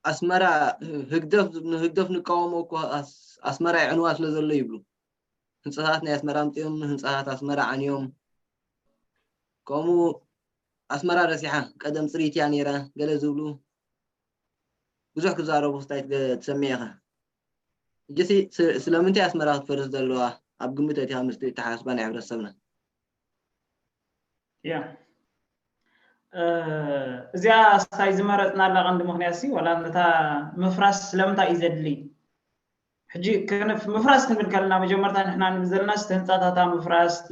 ኣስመራ ህግደፍ ንህግደፍ ንቃወሞ እኮ ኣስመራ ይዕንዋ ስለ ዘሎ ይብሉ። ህንፃታት ናይ ኣስመራ ኣምፅኦም ህንፃታት ኣስመራ ዓንዮም። ከምኡ ኣስመራ ረሲሓ ቀደም ፅሪት እያ ነይራ ገለ ዝብሉ ብዙሕ ክዛረቡ ክስታይ ትሰሚዕ ኢኻ። እጅሲ ስለምንታይ ኣስመራ ክትፈርስ ዘለዋ ኣብ ግምት ኣቲኻ ምስ ተሓስባ ናይ ሕብረተሰብና? ያ እዚኣ ስታይ ዝመረፅናላ ቀንዲ ምክንያት ሲ ዋላ ነታ ምፍራስ ስለምንታይ እዩ ዘድሊ? ሕጂ ምፍራስ ክንብል ከለና መጀመርታ ንሕና ንብል ዘለና ስቲ ህንፃታታ ምፍራስ ቲ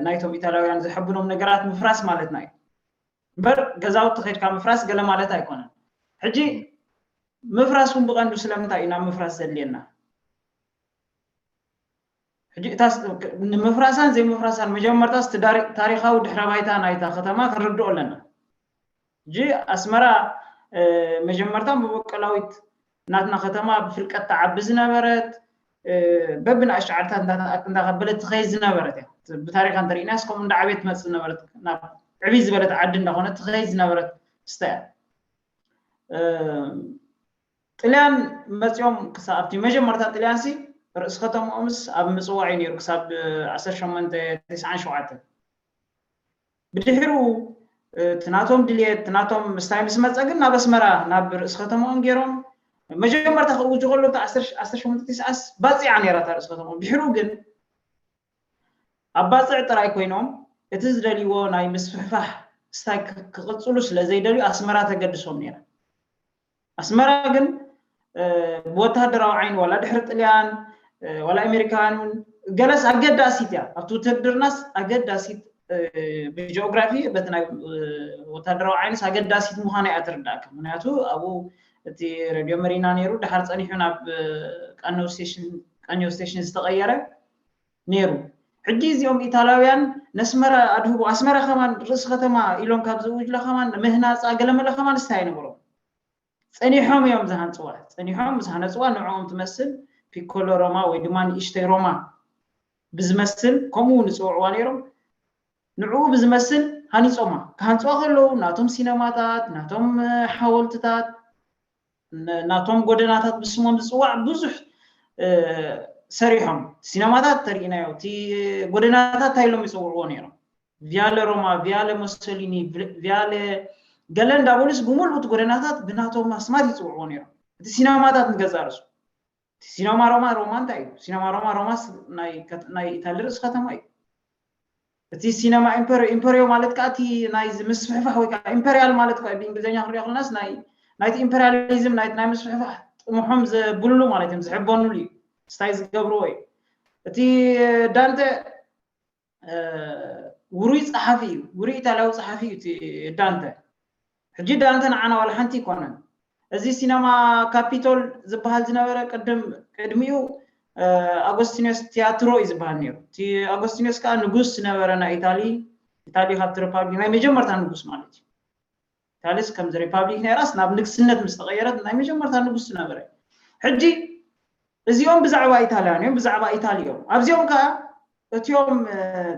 ናይቶም ኢታልያውያን ዝሕብኖም ነገራት ምፍራስ ማለትና እዩ። እምበር ገዛውቲ ከድካ ምፍራስ ገለ ማለት ኣይኮነን። ሕጂ ምፍራስ እውን ብቐንዱ ስለምንታይ እዩ ናብ ምፍራስ ዘድልየና? ሕጂ እታ ንምፍራሳን ዘይምፍራሳን መጀመርታ ታሪኻዊ ድሕረ ባይታ ናይታ ከተማ ክንርድኦ ኣለና። ሕጂ ኣስመራ መጀመርታ መበቆላዊት ናትና ከተማ ብፍልቀት ትዓቢ ዝነበረት በብንኣሽቱ ዓድታት እንዳኸበለት ትኸይድ ዝነበረት እያ። ብታሪኻ እንተሪእናስ ከምኡ እንዳዓብየት ትመፅእ ዝነበረት ናብ ዕብይ ዝበለት ዓዲ እንዳኾነት ትኸይድ ዝነበረት ስታ እያ። ጥልያን መፂኦም ክሳብ ኣብቲ መጀመርታ ጥልያን ሲ ርእሲ ከተማኦምስ ኣብ ምፅዋዕ እዩ ነይሩ ክሳብ ዓሰርተ ሸሞንተ ተስዓን ሸውዓተን። ብድሕሪኡ እቲ ናቶም ድልየት እቲ ናቶም ምስታይ ምስ መፀ ግን ናብ ኣስመራ ናብ ርእሲ ከተማኦም ገይሮም መጀመርታ ክእውጁ ከሎ ዓሰርተ ሸሞንተ ተስዓስ ባፂዓ ነይራ እታ ርእሲ ከተማኦም። ድሕሪኡ ግን ኣብ ባፅዕ ጥራይ ኮይኖም እቲ ዝደልይዎ ናይ ምስፍሕፋሕ ስታይ ክቕፅሉ ስለ ዘይደልዩ ኣስመራ ተገድሶም ነይራ። ኣስመራ ግን ብወታደራዊ ዓይኒ ዋላ ድሕሪ ጥልያን ዋላ ኣሜሪካውያን እውን ገለስ ኣገዳሲት እያ ኣብቲ ውትድርናስ ኣገዳሲት ብጂኦግራፊ በቲ ናይ ወታደራዊ ዓይንስ ኣገዳሲት ምዃና እያ ትርዳእካ። ምክንያቱ ኣብኡ እቲ ሬድዮ መሪና ነይሩ፣ ድሓር ፀኒሑ ናብ ቀኘው ስቴሽን ዝተቐየረ ነይሩ። ሕጂ እዚኦም ኢታላውያን ነስመራ ኣድህቦ ኣስመራ ከማን ርእሲ ከተማ ኢሎም ካብ ዝውጅላ ከማን ምህናፃ ገለመለ ከማን ስታይ ኣይነበሮም። ፀኒሖም እዮም ዝሃንፅዋ። ፀኒሖም ምስ ሃነፅዋ ንዕኦም ትመስል ፒኮሎ ሮማ ወይ ድማ ንእሽተይ ሮማ ብዝመስል ከምኡ ንፅውዕዋ ነይሮም። ንዕኡ ብዝመስል ሃኒፆማ። ክሃንፅዋ ከለዉ ናቶም ሲነማታት፣ ናቶም ሓወልትታት፣ ናቶም ጎደናታት ብስሞም ዝፅዋዕ ብዙሕ ሰሪሖም። ሲነማታት ተሪኢናዮ። እቲ ጎደናታት እንታይ ኢሎም ይፅውዕዎ ነይሮም? ቪያለ ሮማ፣ ቪያለ ሞሶሊኒ፣ ቪያለ ገለ እንዳበሉስ ብምሉእ እቲ ጎደናታት ብናቶም ኣስማት ይፅውዕዎ ነይሮም። እቲ ሲነማታት ንገዛ ርእሱ እቲ ሲነማ ሮማ ሮማ እንታይ እዩ? ሲነማ ሮማ ሮማስ ናይ ኢታሊ ርእሲ ከተማ እዩ። እቲ ሲነማ ኢምፐሪዮ ኢምፐሪዮ ማለት ከዓ እቲ ናይ ምስፍሕፋሕ ወይ ከዓ ኢምፐሪያል ማለት ከዓ ብእንግሊዝኛ ክንሪኦ ከለናስ ናይቲ ኢምፐሪያሊዝም ናይ ምስፍሕፋሕ ጥሙሖም ዘብልሉ ማለት እዮም፣ ዝሕበኑሉ እዩ፣ ስታይ ዝገብርዎ እዩ። እቲ ዳንተ ውሩይ ፀሓፊ እዩ፣ ውሩይ ኢታልያዊ ፀሓፊ እዩ እቲ ዳንተ። ሕጂ ዳንተ ንዓና ዋላ ሓንቲ ይኮነን። እዚ ሲነማ ካፒቶል ዝበሃል ዝነበረ ቅድም ቅድሚኡ ኣጎስቲኖስ ቲያትሮ እዩ ዝበሃል ነይሩ። እቲ ኣጎስቲኖስ ከዓ ንጉስ ዝነበረ ናይ ኢታሊ፣ ኢታሊ ካብቲ ሪፓብሊክ ናይ መጀመርታ ንጉስ ማለት እዩ። ኢታሊስ ከምዚ ሪፓብሊክ ነይራስ ናብ ንግስነት ምስ ተቐየረት ናይ መጀመርታ ንጉስ ዝነበረ። ሕጂ እዚኦም ብዛዕባ ኢታልያን እዮም፣ ብዛዕባ ኢታሊ እዮም። ኣብዚኦም ከዓ እቲኦም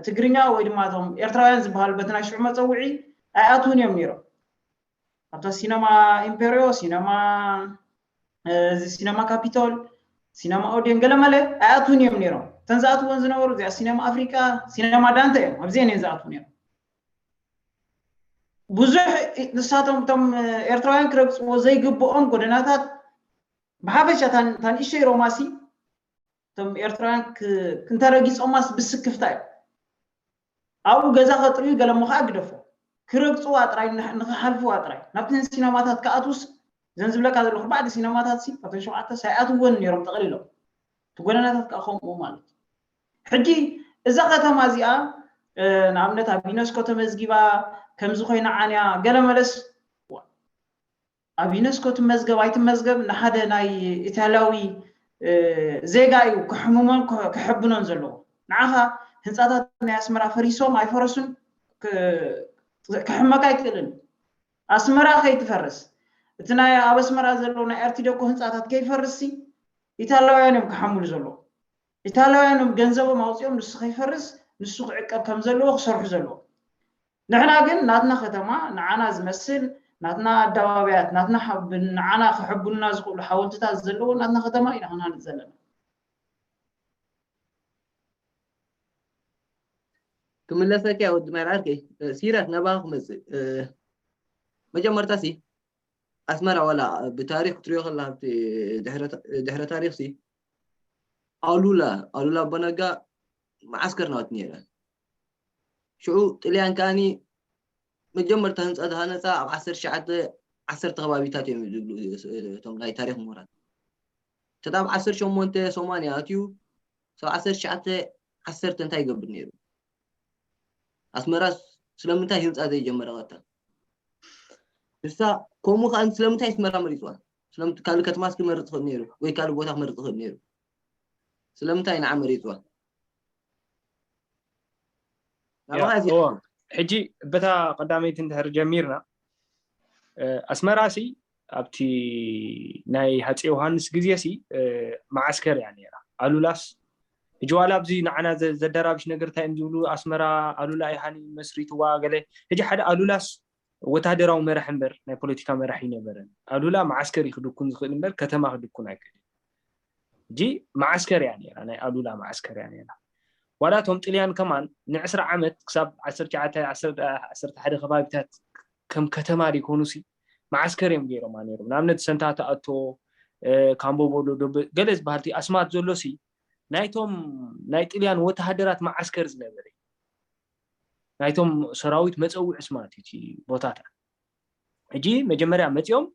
ትግርኛ ወይ ድማ እቶም ኤርትራውያን ዝበሃሉ በቲ ናይ ሽዑ መፀውዒ ኣይኣትውን እዮም ነይሮም። ኣብታ ሲነማ ኢምፔሪዮ፣ ሲነማ እዚ ሲነማ ካፒቶል፣ ሲነማ ኦዲዮን ገለመለ ኣይኣትውን እዮም ነይሮም። እተን ዝኣትወን ዝነበሩ እዚኣ ሲነማ ኣፍሪቃ፣ ሲነማ ዳንተ እዮም። ኣብዚአን እየን ዝኣትዉ ነይሮም። ብዙሕ ንሳቶም እቶም ኤርትራውያን ክረግፅዎ ዘይግብኦም ጎደናታት ብሓፈሻ እታ ንእሽተይ ሮማሲ እቶም ኤርትራውያን እንተረጊፆማስ ብስክፍታ እዩ። ኣብኡ ገዛ ከጥርዩ ገለሞ ከዓ ግደፎ ክረግፅዋ ጥራይ ንክሓልፍዋ ጥራይ ናብተን ሲነማታት ክኣትውስ ዘን ዝብለካ ዘለኹ ባዕዲ ሲነማታት ሲ ካብተን ሸውዓተ ሳይኣትወን ነይሮም ጠቕሊሎም እቲ ጎደናታት ከዓ ከምኡ ማለት እዩ። ሕጂ እዛ ከተማ እዚኣ ንኣብነት ኣብ ዩነስኮ ተመዝጊባ ከምዚ ኮይና ዓንያ ገለ መለስ ኣብ ዩነስኮ ትመዝገብ ኣይትመዝገብ ንሓደ ናይ ኢታልያዊ ዜጋ እዩ ክሕምሞን ክሕብኖን ዘለዎ። ንዓኻ ህንፃታት ናይ ኣስመራ ፈሪሶም ኣይፈረሱን ክሕመካ ኣይትክእልን። ኣስመራ ከይትፈርስ እቲ ናይ ኣብ ኣስመራ ዘሎ ናይ ኣርቲደኮ ህንፃታት ከይፈርስ ኢታልያውያን እዮም ክሓምሉ ዘለዎ። ኢታልያውያን እዮም ገንዘቦም ኣውፂኦም ንሱ ከይፈርስ ንሱ ክዕቀብ ከም ዘለዎ ክሰርሑ ዘለዎ። ንሕና ግን ናትና ከተማ ንዓና ዝመስል ናትና ኣደባባያት ናትና ንዓና ክሕብኑና ዝኽእሉ ሓወልትታት ዘለዎ ናትና ከተማ ኢና ክንሃንፅ ዘለና። ክምለሰካ ወዲ ማይ ዓርከይ። ሲራክ፣ ናባኻ ክመፅእ። መጀመርታ ሲ ኣስመራ ዋላ ብታሪክ ክትሪኦ ከላ ድሕረ ታሪክ ሲ ኣሉላ ኣሉላ ኣቦነጋ መዓስከር ናት ነይረ። ሽዑ ጥልያን ከኣኒ መጀመርታ ህንፃ ዝሃነፃ ኣብ ዓሰርተ ትሽዓተ ዓሰርተ ከባቢታት እዮም ዝብሉ እቶም ናይ ታሪክ ምሁራት። ተታ ኣብ ዓሰርተ ሸሞንተ ሰማንያ ኣትዩ ሰብ ዓሰርተ ትሽዓተ ዓሰርተ እንታይ ይገብር ነይሩ? ኣስመራ ስለምንታይ ህንፃ ዘይጀመረ ቀታ ንሳ ከምኡ ከዓ ስለምንታይ ኣስመራ መሪፅዋ? ካልእ ከተማስ ክመርፅ ክእል ነይሩ ወይ ካልእ ቦታ ክመርፅ ክእል ነይሩ? ስለምንታይ ንዓ መሪፅዋ? ሕጂ በታ ቀዳመይቲ እንድሕር ጀሚርና ኣስመራ ሲ ኣብቲ ናይ ሃፀ ዮሃንስ ግዜ ሲ መዓስከር እያ ነይራ። ኣሉላስ ሕጂ ዋላ ኣብዚ ንዓና ዘደራብሽ ነገር እንታይ እዮም ዝብሉ ኣስመራ ኣሉላ ይሃኒ መስሪትዋ ገለ። ሕጂ ሓደ ኣሉላስ ወታደራዊ መራሕ እምበር ናይ ፖለቲካ መራሕ ይነበረን። ኣሉላ መዓስከር እዩ ክድኩን ዝኽእል እምበር ከተማ ክድኩን ኣይክእልን። ሕጂ መዓስከር እያ ነይራ፣ ናይ ኣሉላ መዓስከር እያ ነይራ። ዋላ እቶም ጥልያን ከማን ንዕስራ ዓመት ክሳብ ዓሰርተ ትሽዓተ ዓሰርተ ሓደ ከባቢታት ከም ከተማ ዘይኮኑ ሲ መዓስከር እዮም ገይሮማ ነይሮም። ንኣብነት ሰንታ ተኣቶ፣ ካምቦ ቦሎ፣ ገለ ዝበሃልቲ ኣስማት ዘሎ ሲ ናይቶም ናይ ጥልያን ወተሃደራት መዓስከር ዝነበረ ናይቶም ሰራዊት መፀውዒ ስማት እዩ ቦታታት። ሕጂ መጀመርያ መፂኦም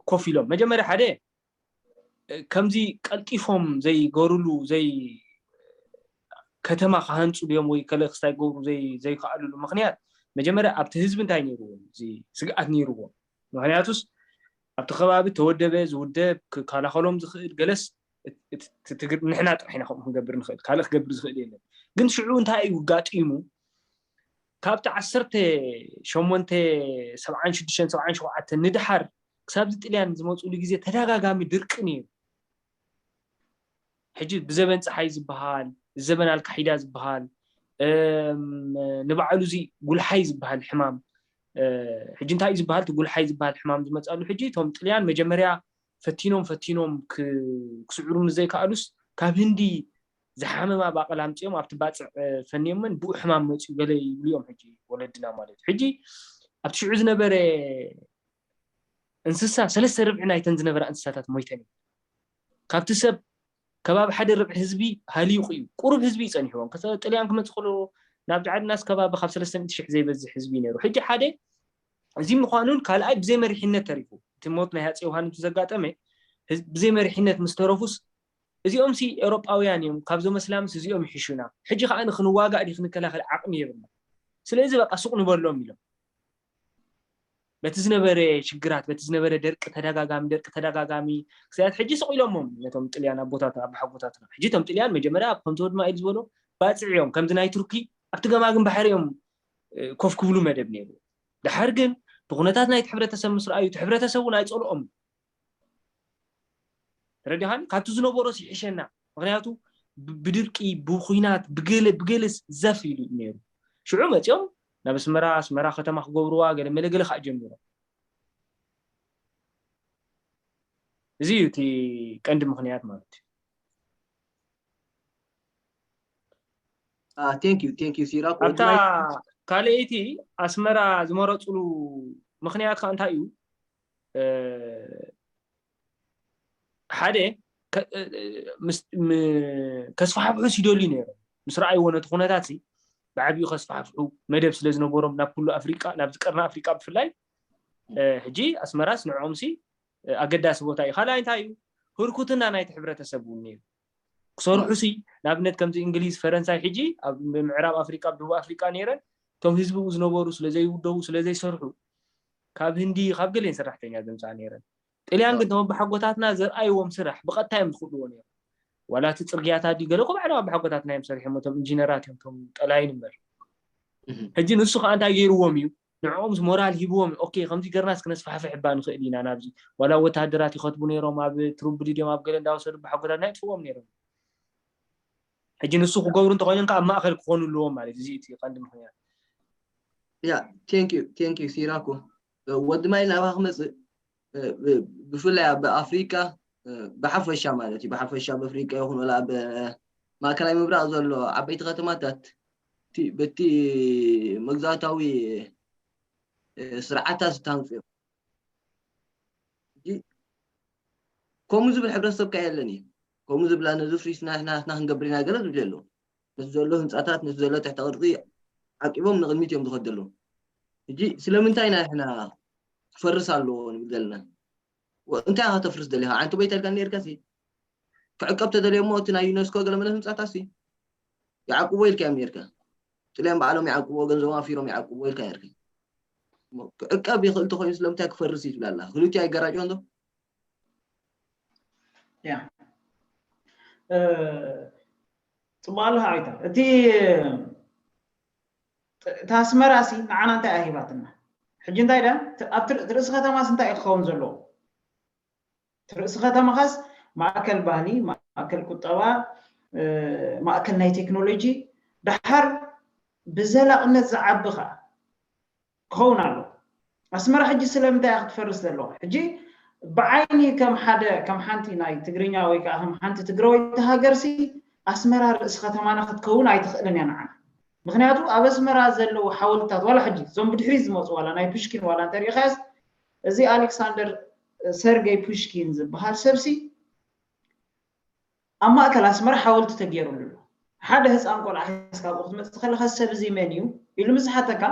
ኮፍ ኢሎም መጀመርያ ሓደ ከምዚ ቀልጢፎም ዘይገሩሉ ዘይ ከተማ ክሃንፁ ድዮም ወይ ከለ ክስታይ ገብሩ ዘይከኣሉሉ ምክንያት መጀመርያ ኣብቲ ህዝቢ እንታይ ነይርዎም? እዚ ስግኣት ነይርዎም። ምክንያቱስ ኣብቲ ከባቢ ተወደበ ዝውደብ ክከላኸሎም ዝኽእል ገለስ ንሕና ጥራሕ ኢና ከምኡ ክንገብር ንኽእል፣ ካልእ ክገብር ዝኽእል የለን። ግን ሽዑ እንታይ እዩ ጋጢሙ? ካብቲ ዓሰርተ ሸሞንተ ሰብዓን ሽዱሽተን ሰብዓን ሸውዓተን ንድሓር ክሳብ እዚ ጥልያን ዝመፅሉ ግዜ ተደጋጋሚ ድርቂ ነይሩ። ሕጂ ብዘበን ፀሓይ ዝበሃል፣ ብዘበን ኣልካሒዳ ዝበሃል፣ ንባዕሉ እዚ ጉልሓይ ዝበሃል ሕማም፣ ሕጂ እንታይ እዩ ዝበሃል? እቲ ጉልሓይ ዝበሃል ሕማም ዝመፃሉ ሕጂ እቶም ጥልያን መጀመርያ ፈቲኖም ፈቲኖም ክስዕሩ ምስ ዘይከኣሉስ ካብ ህንዲ ዝሓመማ ባቕላ ኣምፅኦም ኣብቲ ባፅዕ ፈንዮመን ብኡ ሕማም መፅኡ ገለ ይብሉ እዮም ሕጂ ወለድና ማለት እዩ። ሕጂ ኣብቲ ሽዑ ዝነበረ እንስሳ ሰለስተ ርብዒ ናይተን ዝነበራ እንስሳታት ሞይተን እዩ። ካብቲ ሰብ ከባቢ ሓደ ርብዒ ህዝቢ ሃሊቑ እዩ። ቁሩብ ህዝቢ እዩ ፀኒሕዎም። ጥልያን ክመፅእ ከሎ ናብዚ ዓድናስ ከባቢ ካብ ሰለስተ ሚእቲ ሽሕ ዘይበዝሕ ህዝቢ እዩ ነይሩ። ሕጂ ሓደ እዚ ምዃኑን ካልኣይ ብዘይ መሪሕነት ተሪፉ እቲ ሞት ናይ ሃፀ ዮሃንስ ዘጋጠመ ብዘይ መሪሕነት ምስ ተረፉስ እዚኦም ሲ ኤውሮጳውያን እዮም፣ ካብዞም ኣስላምስ እዚኦም ይሕሹና። ሕጂ ከዓ ንክንዋጋእ ድዩ ክንከላኸል ዓቕሚ የብልና። ስለዚ በቃ ሱቕ ንበሎም ኢሎም በቲ ዝነበረ ሽግራት በቲ ዝነበረ ደርቂ ተደጋጋሚ ደርቂ ተደጋጋሚ ክሳያት ሕጂ ስቕ ኢሎሞም ነቶም ጥልያን ኣቦታት ኣባሓጎታትና። ሕጂ እቶም ጥልያን መጀመርያ ከምቲ ወዲ ማይል ዝበሎ ባፅዕ እዮም። ከምዚ ናይ ቱርኪ ኣብቲ ገማግም ባሕሪ እዮም ኮፍ ክብሉ መደብ ነይሩ። ድሓር ግን ብኩነታት ናይቲ ሕብረተሰብ ምስ ረኣዩ እቲ ሕብረተሰብ እውን ኣይፀልኦም። ተረዲኻኒ? ካብቲ ዝነበሮስ ይሕሸና። ምክንያቱ ብድርቂ ብኩናት ብገለ ብገለስ ዘፍ ኢሉ ነይሩ። ሽዑ መፂኦም ናብ ኣስመራ ኣስመራ ከተማ ክገብርዋ ገለ መለ ገለ ከዓ ጀሚሮም። እዚ እዩ እቲ ቀንዲ ምክንያት ማለት እዩ። Thank you, thank you ሲራክ። ኣብታ ካልኣይቲ ኣስመራ ዝመረፅሉ ምክንያት ከዓ እንታይ እዩ? ሓደ ከስፋሕፍሑ ሲደልዩ ነይሮም ምስ ረኣይዎ ነቲ ኩነታት ሲ ብዓብኡ ከስፋሕፍሑ መደብ ስለ ዝነበሮም ናብ ኩሉ ኣፍሪቃ ናብዚ ቀርኒ ኣፍሪቃ ብፍላይ ሕጂ ኣስመራስ ንዕኦም ሲ ኣገዳሲ ቦታ እዩ። ካልኣይ እንታይ እዩ? ህርኩትና ናይቲ ሕብረተሰብ እውን ነይሩ ክሰርሑ ሲ ንኣብነት ከምዚ እንግሊዝ ፈረንሳይ ሕጂ ኣብ ምዕራብ ኣፍሪቃ ኣብ ደቡብ ኣፍሪቃ ነይረን እቶም ህዝቢ ዝነበሩ ስለዘይውደቡ ስለዘይሰርሑ ካብ ህንዲ ካብ ገሌን ሰራሕተኛ ዘምፃ ነይረን። ጥልያን ግን ተመባሓጎታትና ዘርኣይዎም ስራሕ ብቐጥታ እዮም ዝኽእልዎ ነይሮም። ዋላ እቲ ፅርግያታት ድዩ ገለ እኮ ባዕሎም ኣባሓጎታትና እዮም ሰሪሖም እቶም ኢንጂነራት እዮም እቶም ጠላይን እምበር። ሕጂ ንሱ ከዓ እንታይ ገይርዎም እዩ ንዕኦምስ ሞራል ሂብዎም ኦኬ ከምዚ ገርናስ ክነስፋሕፍሕ እባ ንኽእል ኢና ናብዚ ዋላ ወታደራት ይኸትቡ ነይሮም ኣብ ትሩብሊ ድዮም ኣብ ገለ እንዳወሰዱ ኣባሓጎታትና የጥፍዎም ነይሮም። ሕጂ ንሱ ክገብሩ እንተኮይኖም ከዓ ኣብ ማእከል ክኾኑ ኣለዎም ማለት እዚ እቲ ቀንዲ ምክንያት። Yeah, thank you, thank you ሲራኩ። ወዲ ማይ ናባኻ ክመፅእ፣ ብፍላይ ኣብ ኣፍሪቃ ብሓፈሻ ማለት እዩ፣ ብሓፈሻ ኣብ ኣፍሪቃ ይኹን ወላ ኣብ ማእከላይ ምብራቕ ዘሎ ዓበይቲ ከተማታት በቲ መግዛእታዊ ስርዓታት ዝተሃንፁ እዮም። ከምኡ ዝብል ሕብረተሰብ ከ የለን እዩ። ከምኡ ዝብላ ነዚ ፍሪስና ንሕና ንሕና ክንገብር ኢና ገለ ዝብል የለው። ነቲ ዘሎ ህንፃታት፣ ነቲ ዘሎ ትሕተ ቅርፂ ዓቂቦም ንቕድሚት እዮም ዝኸዱ ዘለዉ። ሕጂ ስለምንታይ ኢና ንሕና ክፈርስ ኣለዎ ንብል ዘለና? እንታይ ኢኻ ከተፍርስ ደሊኻ? ዓንቱ በይተልካ ነርካ ሲ ክዕቀብ ተደልዮ እሞ እቲ ናይ ዩኔስኮ ገለ መለ ህንፃታት ሲ ይዓቅቦ ኢልካ እዮም ነርካ። ጥልያን ባዕሎም ይዓቅቦ፣ ገንዘቦም ኣፊሮም ይዓቅቦ ኢልካ ነርካ። ክዕቀብ ይኽእል ተኮይኑ ስለምንታይ ክፈርስ እዩ ትብላ ኣለኻ? ክልቲኡ ኣይገራጭ እንዶ? ያ ጽቡቅ ኣለኻ። ኣይታ እቲ እቲ ኣስመራ ሲ ንዓና እንታይ ኣሂባትና? ሕጂ እንታይ ዳ ኣብቲ ርእሲ ከተማስ እንታይ ክኸውን ዘለዎ? እቲ ርእሲ ከተማኻስ ማእከል ባህሊ፣ ማእከል ቁጠባ፣ ማእከል ናይ ቴክኖሎጂ፣ ደሓር ብዘላቕነት ዝዓቢ ከዓ ክኸውን ኣሎ። ኣስመራ ሕጂ ስለምንታይ እያ ክትፈርስ ዘለዋ? ሕጂ ብዓይኒ ከም ሓደ ከም ሓንቲ ናይ ትግርኛ ወይ ከዓ ከም ሓንቲ ትግራወይቲ ሃገርሲ ኣስመራ ርእሲ ከተማና ክትከውን ኣይትኽእልን እያ ንዓና። ምክንያቱ ኣብ ኣስመራ ዘለዉ ሓወልትታት ዋላ ሕጂ እዞም ብድሕሪት ዝመፁ ዋላ ናይ ፑሽኪን ዋላ እንተሪኢኻስ እዚ ኣሌክሳንደር ሰርገይ ፑሽኪን ዝበሃል ሰብሲ ኣብ ማእከል ኣስመራ ሓወልቲ ተገይሩሉ ኣሎ። ሓደ ህፃን ቆልዓ ሒዝካ ኣብኡ ክትመፅእ ከለካ ሰብ እዚ መን እዩ ኢሉ ምስ ሓተካ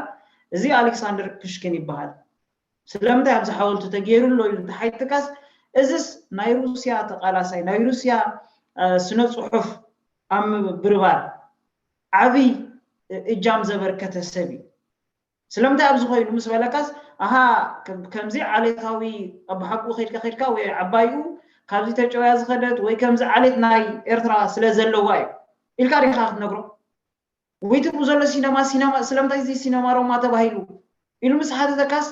እዚ ኣሌክሳንደር ፑሽኪን ይበሃል። ስለምንታይ ኣብዚ ሓወልቲ ተገይሩ ኣሎ ኢሉ እንተሓይትካስ እዝስ ናይ ሩስያ ተቃላሳይ ናይ ሩስያ ስነ ፅሑፍ ኣብ ምብርባር ዓብይ እጃም ዘበርከተ ሰብ እዩ። ስለምንታይ ኣብዚ ኮይኑ ምስ በለካስ ኣሃ ከምዚ ዓሌታዊ ኣብ ሓቁ ከድካ ከድካ ወይ ዓባይኡ ካብዚ ተጨውያ ዝኸደት ወይ ከምዚ ዓሌት ናይ ኤርትራ ስለ ዘለዋ እዩ ኢልካ ዲኻ ክትነግሮ? ወይ ትብኡ ዘሎ ሲነማ ሲነማ ስለምንታይ እዚ ሲነማ ሮማ ተባሂሉ ኢሉ ምስ ሓተተካስ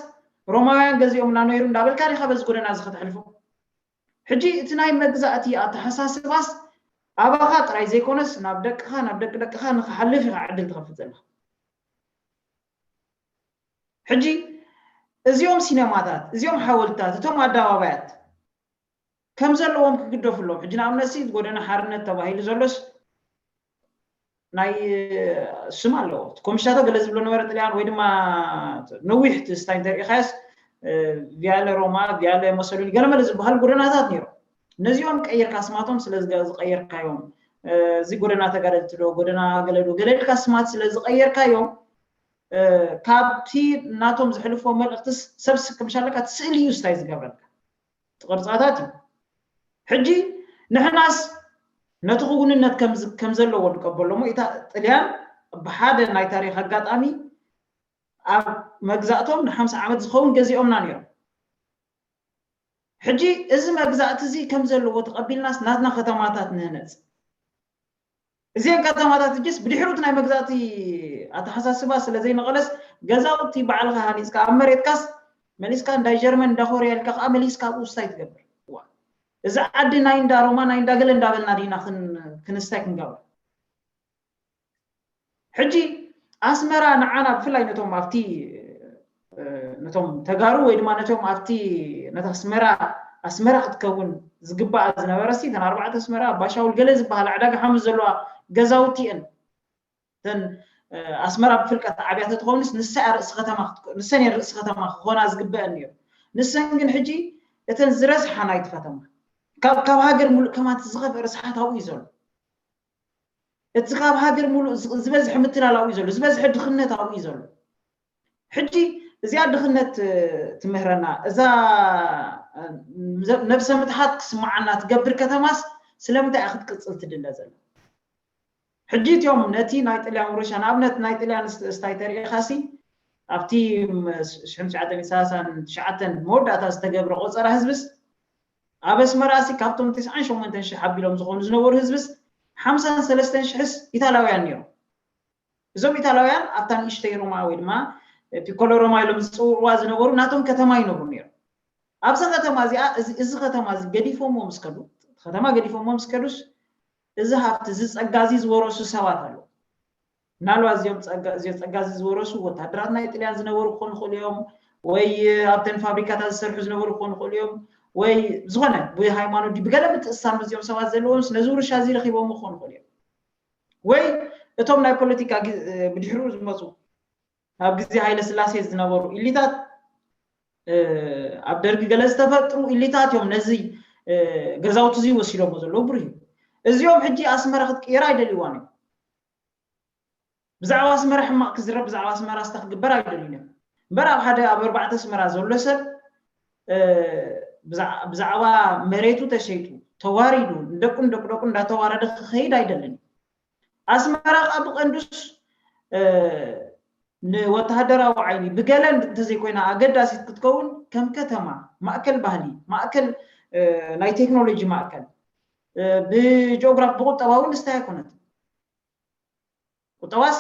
ሮማውያን ገዚኦምና ነይሩ እንዳበልካ ዲኻ በዚ ጎደና እዚ ከተሕልፎ? ሕጂ እቲ ናይ መግዛእቲ ኣተሓሳስባስ ኣባኻ ጥራይ ዘይኮነስ ናብ ደቅኻ ናብ ደቂ ደቅኻ ንክሓልፍ ኢኻ ዕድል ትኸፍት ዘለኻ። ሕጂ እዚኦም ሲነማታት እዚኦም ሓወልትታት እቶም ኣደባባያት ከም ዘለዎም ክግደፉ ኣለዎም። ሕጂ ንኣብነት ሲ ጎደና ሓርነት ተባሂሉ ዘሎስ ናይ ስም ኣለዎ። ኮምሽታቶ ገለ ዝብሎ ነበረ ጥልያን ወይ ድማ ነዊሕ ትስታይ እንተሪኢኻዮስ ቪያለ ሮማ ቪያለ መሰሉኒ ገለ መለ ዝበሃሉ ጎደናታት ነይሮም። ነዚኦም ቀይርካ ስማቶም ስለ ዝቀየርካዮም እዚ ጎደና ተጋደልቲ ዶ ጎደና ገለ ዶ ገለ ኢልካ ስማት ስለ ዝቀየርካዮም ካብቲ ናቶም ዘሕልፎ መልእክቲ ሰብ ስክምሻለካ እቲ ስእሊ እዩ ስታይ ዝገብረልካ እቲ ቅርፃታት እዩ። ሕጂ ንሕናስ ነቲ ክውንነት ከም ዘለዎ ንቀበሎ እሞ ኢታ ጥልያን ብሓደ ናይ ታሪክ ኣጋጣሚ ኣብ መግዛእቶም ንሓምሳ ዓመት ዝኸውን ገዚኦምና ነይሮም። ሕጂ እዚ መግዛእቲ እዚ ከም ዘለዎ ተቐቢልናስ ናትና ከተማታት ንህነፅ። እዚአን ከተማታት እጅስ ብድሕሩ እቲ ናይ መግዛእቲ ኣተሓሳስባ ስለ ዘይነቐለስ ገዛውቲ ባዕልኻ ሃኒፅካ ኣብ መሬትካስ መሊስካ እንዳ ጀርመን እንዳ ኮርያ ኢልካ ከዓ መሊስካ ኣብኡ ስታይ ትገብር። እዚ ዓዲ ናይ እንዳ ሮማ ናይ እንዳ ገለ እንዳበልና ዲና ክንስታይ ክንገብር? ሕጂ ኣስመራ ንዓና ብፍላይ ነቶም ኣብቲ ነቶም ተጋሩ ወይ ድማ ነቶም ኣብቲ ነታ ኣስመራ ኣስመራ ክትከውን ዝግባኣ ዝነበረ ሲ እተን ኣርባዕተ ኣስመራ ኣባሻውል ገለ ዝበሃል ዕዳጋ ሓሙስ ዘለዋ ገዛውቲ እየን። እተን ኣስመራ ብፍልቀት ዓብያ ተትኸውንስ ንሳ ርእሲ ከተማ ንሰን ርእሲ ከተማ ክኾና ዝግበአን እዮም። ንሰን ግን ሕጂ እተን ዝረስሓ ናይቲ ከተማ ካብ ሃገር ሙሉእ ከማት ዝኸፍእ ርስሓት ኣብኡ እዩ ዘሎ። እቲ ካብ ሃገር ሙሉእ ዝበዝሐ ምትላል ኣብኡ እዩ ዘሎ ዝበዝሐ ድኽነት ኣብኡ እዩ ዘሎ። ሕጂ እዚኣ ድኽነት ትምህረና እዛ ነብሰ ምትሓት ክስምዓና ትገብር ከተማስ ስለምንታይ እያ ክትቅፅል ትድለ ዘላ? ሕጂ እቲኦም ነቲ ናይ ጥልያን ውርሻ ንኣብነት ናይ ጥልያን ስታይ ተሪኢኻሲ ኣብቲ ሽሕን ትሽዓተ ሚእቲ ሰላሳን ትሽዓተን መወዳእታ ዝተገብረ ቆፀራ ህዝብስ ኣብ ኣስመራ ሲ ካብቶም ተስዓን ሸሞንተን ሽሕ ኣቢሎም ዝኾኑ ዝነበሩ ህዝብስ ሓምሳን ሰለስተን ሽሕስ ኢታላውያን ነይሮም። እዞም ኢታላውያን ኣብታ ንእሽተይ ሮማ ወይ ድማ ፒኮሎ ሮማ ኢሎም ዝፅውዕዋ ዝነበሩ ናቶም ከተማ ይነብሩ ነይሮም። ኣብዛ ከተማ እዚኣ እዚ ከተማ እዚ ገዲፎሞ ምስ ከዱ ከተማ ገዲፎሞ ምስ ከዱስ እዚ ሃብቲ እዚ ፀጋ እዚ ዝወረሱ ሰባት ኣለዉ። ምናልባት እዚኦም ጸጋ እዚኦም ጸጋ እዚ ዝወረሱ ወታደራት ናይ ጥልያን ዝነበሩ ክኾኑ ይኽእሉ እዮም፣ ወይ ኣብተን ፋብሪካታት ዝሰርሑ ዝነበሩ ክኾኑ ይኽእሉ እዮም፣ ወይ ዝኾነ ብሃይማኖት ድዩ ብገለ ምትእስሳር ምስዚኦም ሰባት ዘለዎም ነዚ ውርሻ እዚ ረኺቦም ክኾኑ ይኽእሉ እዮም። ወይ እቶም ናይ ፖለቲካ ግ- ብድሕሩ ዝመፁ ኣብ ግዜ ሃይለ ስላሴ ዝነበሩ ኢሊታት ኣብ ደርጊ ገለ ዝተፈጥሩ ኢሊታት እዮም ነዚ ገዛውቲ እዚ ወሲዶሞ ዘለዉ ብሩህ እዩ። እዚኦም ሕጂ ኣስመራ ክትቅየር ኣይደልይዋን እዮም። ብዛዕባ ኣስመራ ሕማቕ ክዝረብ ብዛዕባ ኣስመራ ስታ ክግበር ኣይደልዩን እዮም። እምበር ኣብ ሓደ ኣብ ኣርባዕተ ኣስመራ ዘሎ ሰብ ብዛዕባ መሬቱ ተሸይጡ ተዋሪዱ ንደቁን ደቁ ደቁ እንዳተዋረደ ክኸይድ ኣይደልን እዩ። ኣስመራ ከዓ ብቐንዱስ ንወተሃደራዊ ዓይኒ ብገለ እንተዘይኮይና ኣገዳሲት ክትከውን ከም ከተማ ማእከል ባህሊ ማእከል ናይ ቴክኖሎጂ ማእከል ብጂኦግራፍ ብቁጠባ እውን ስታይ ኣይኮነትን። ቁጠባስ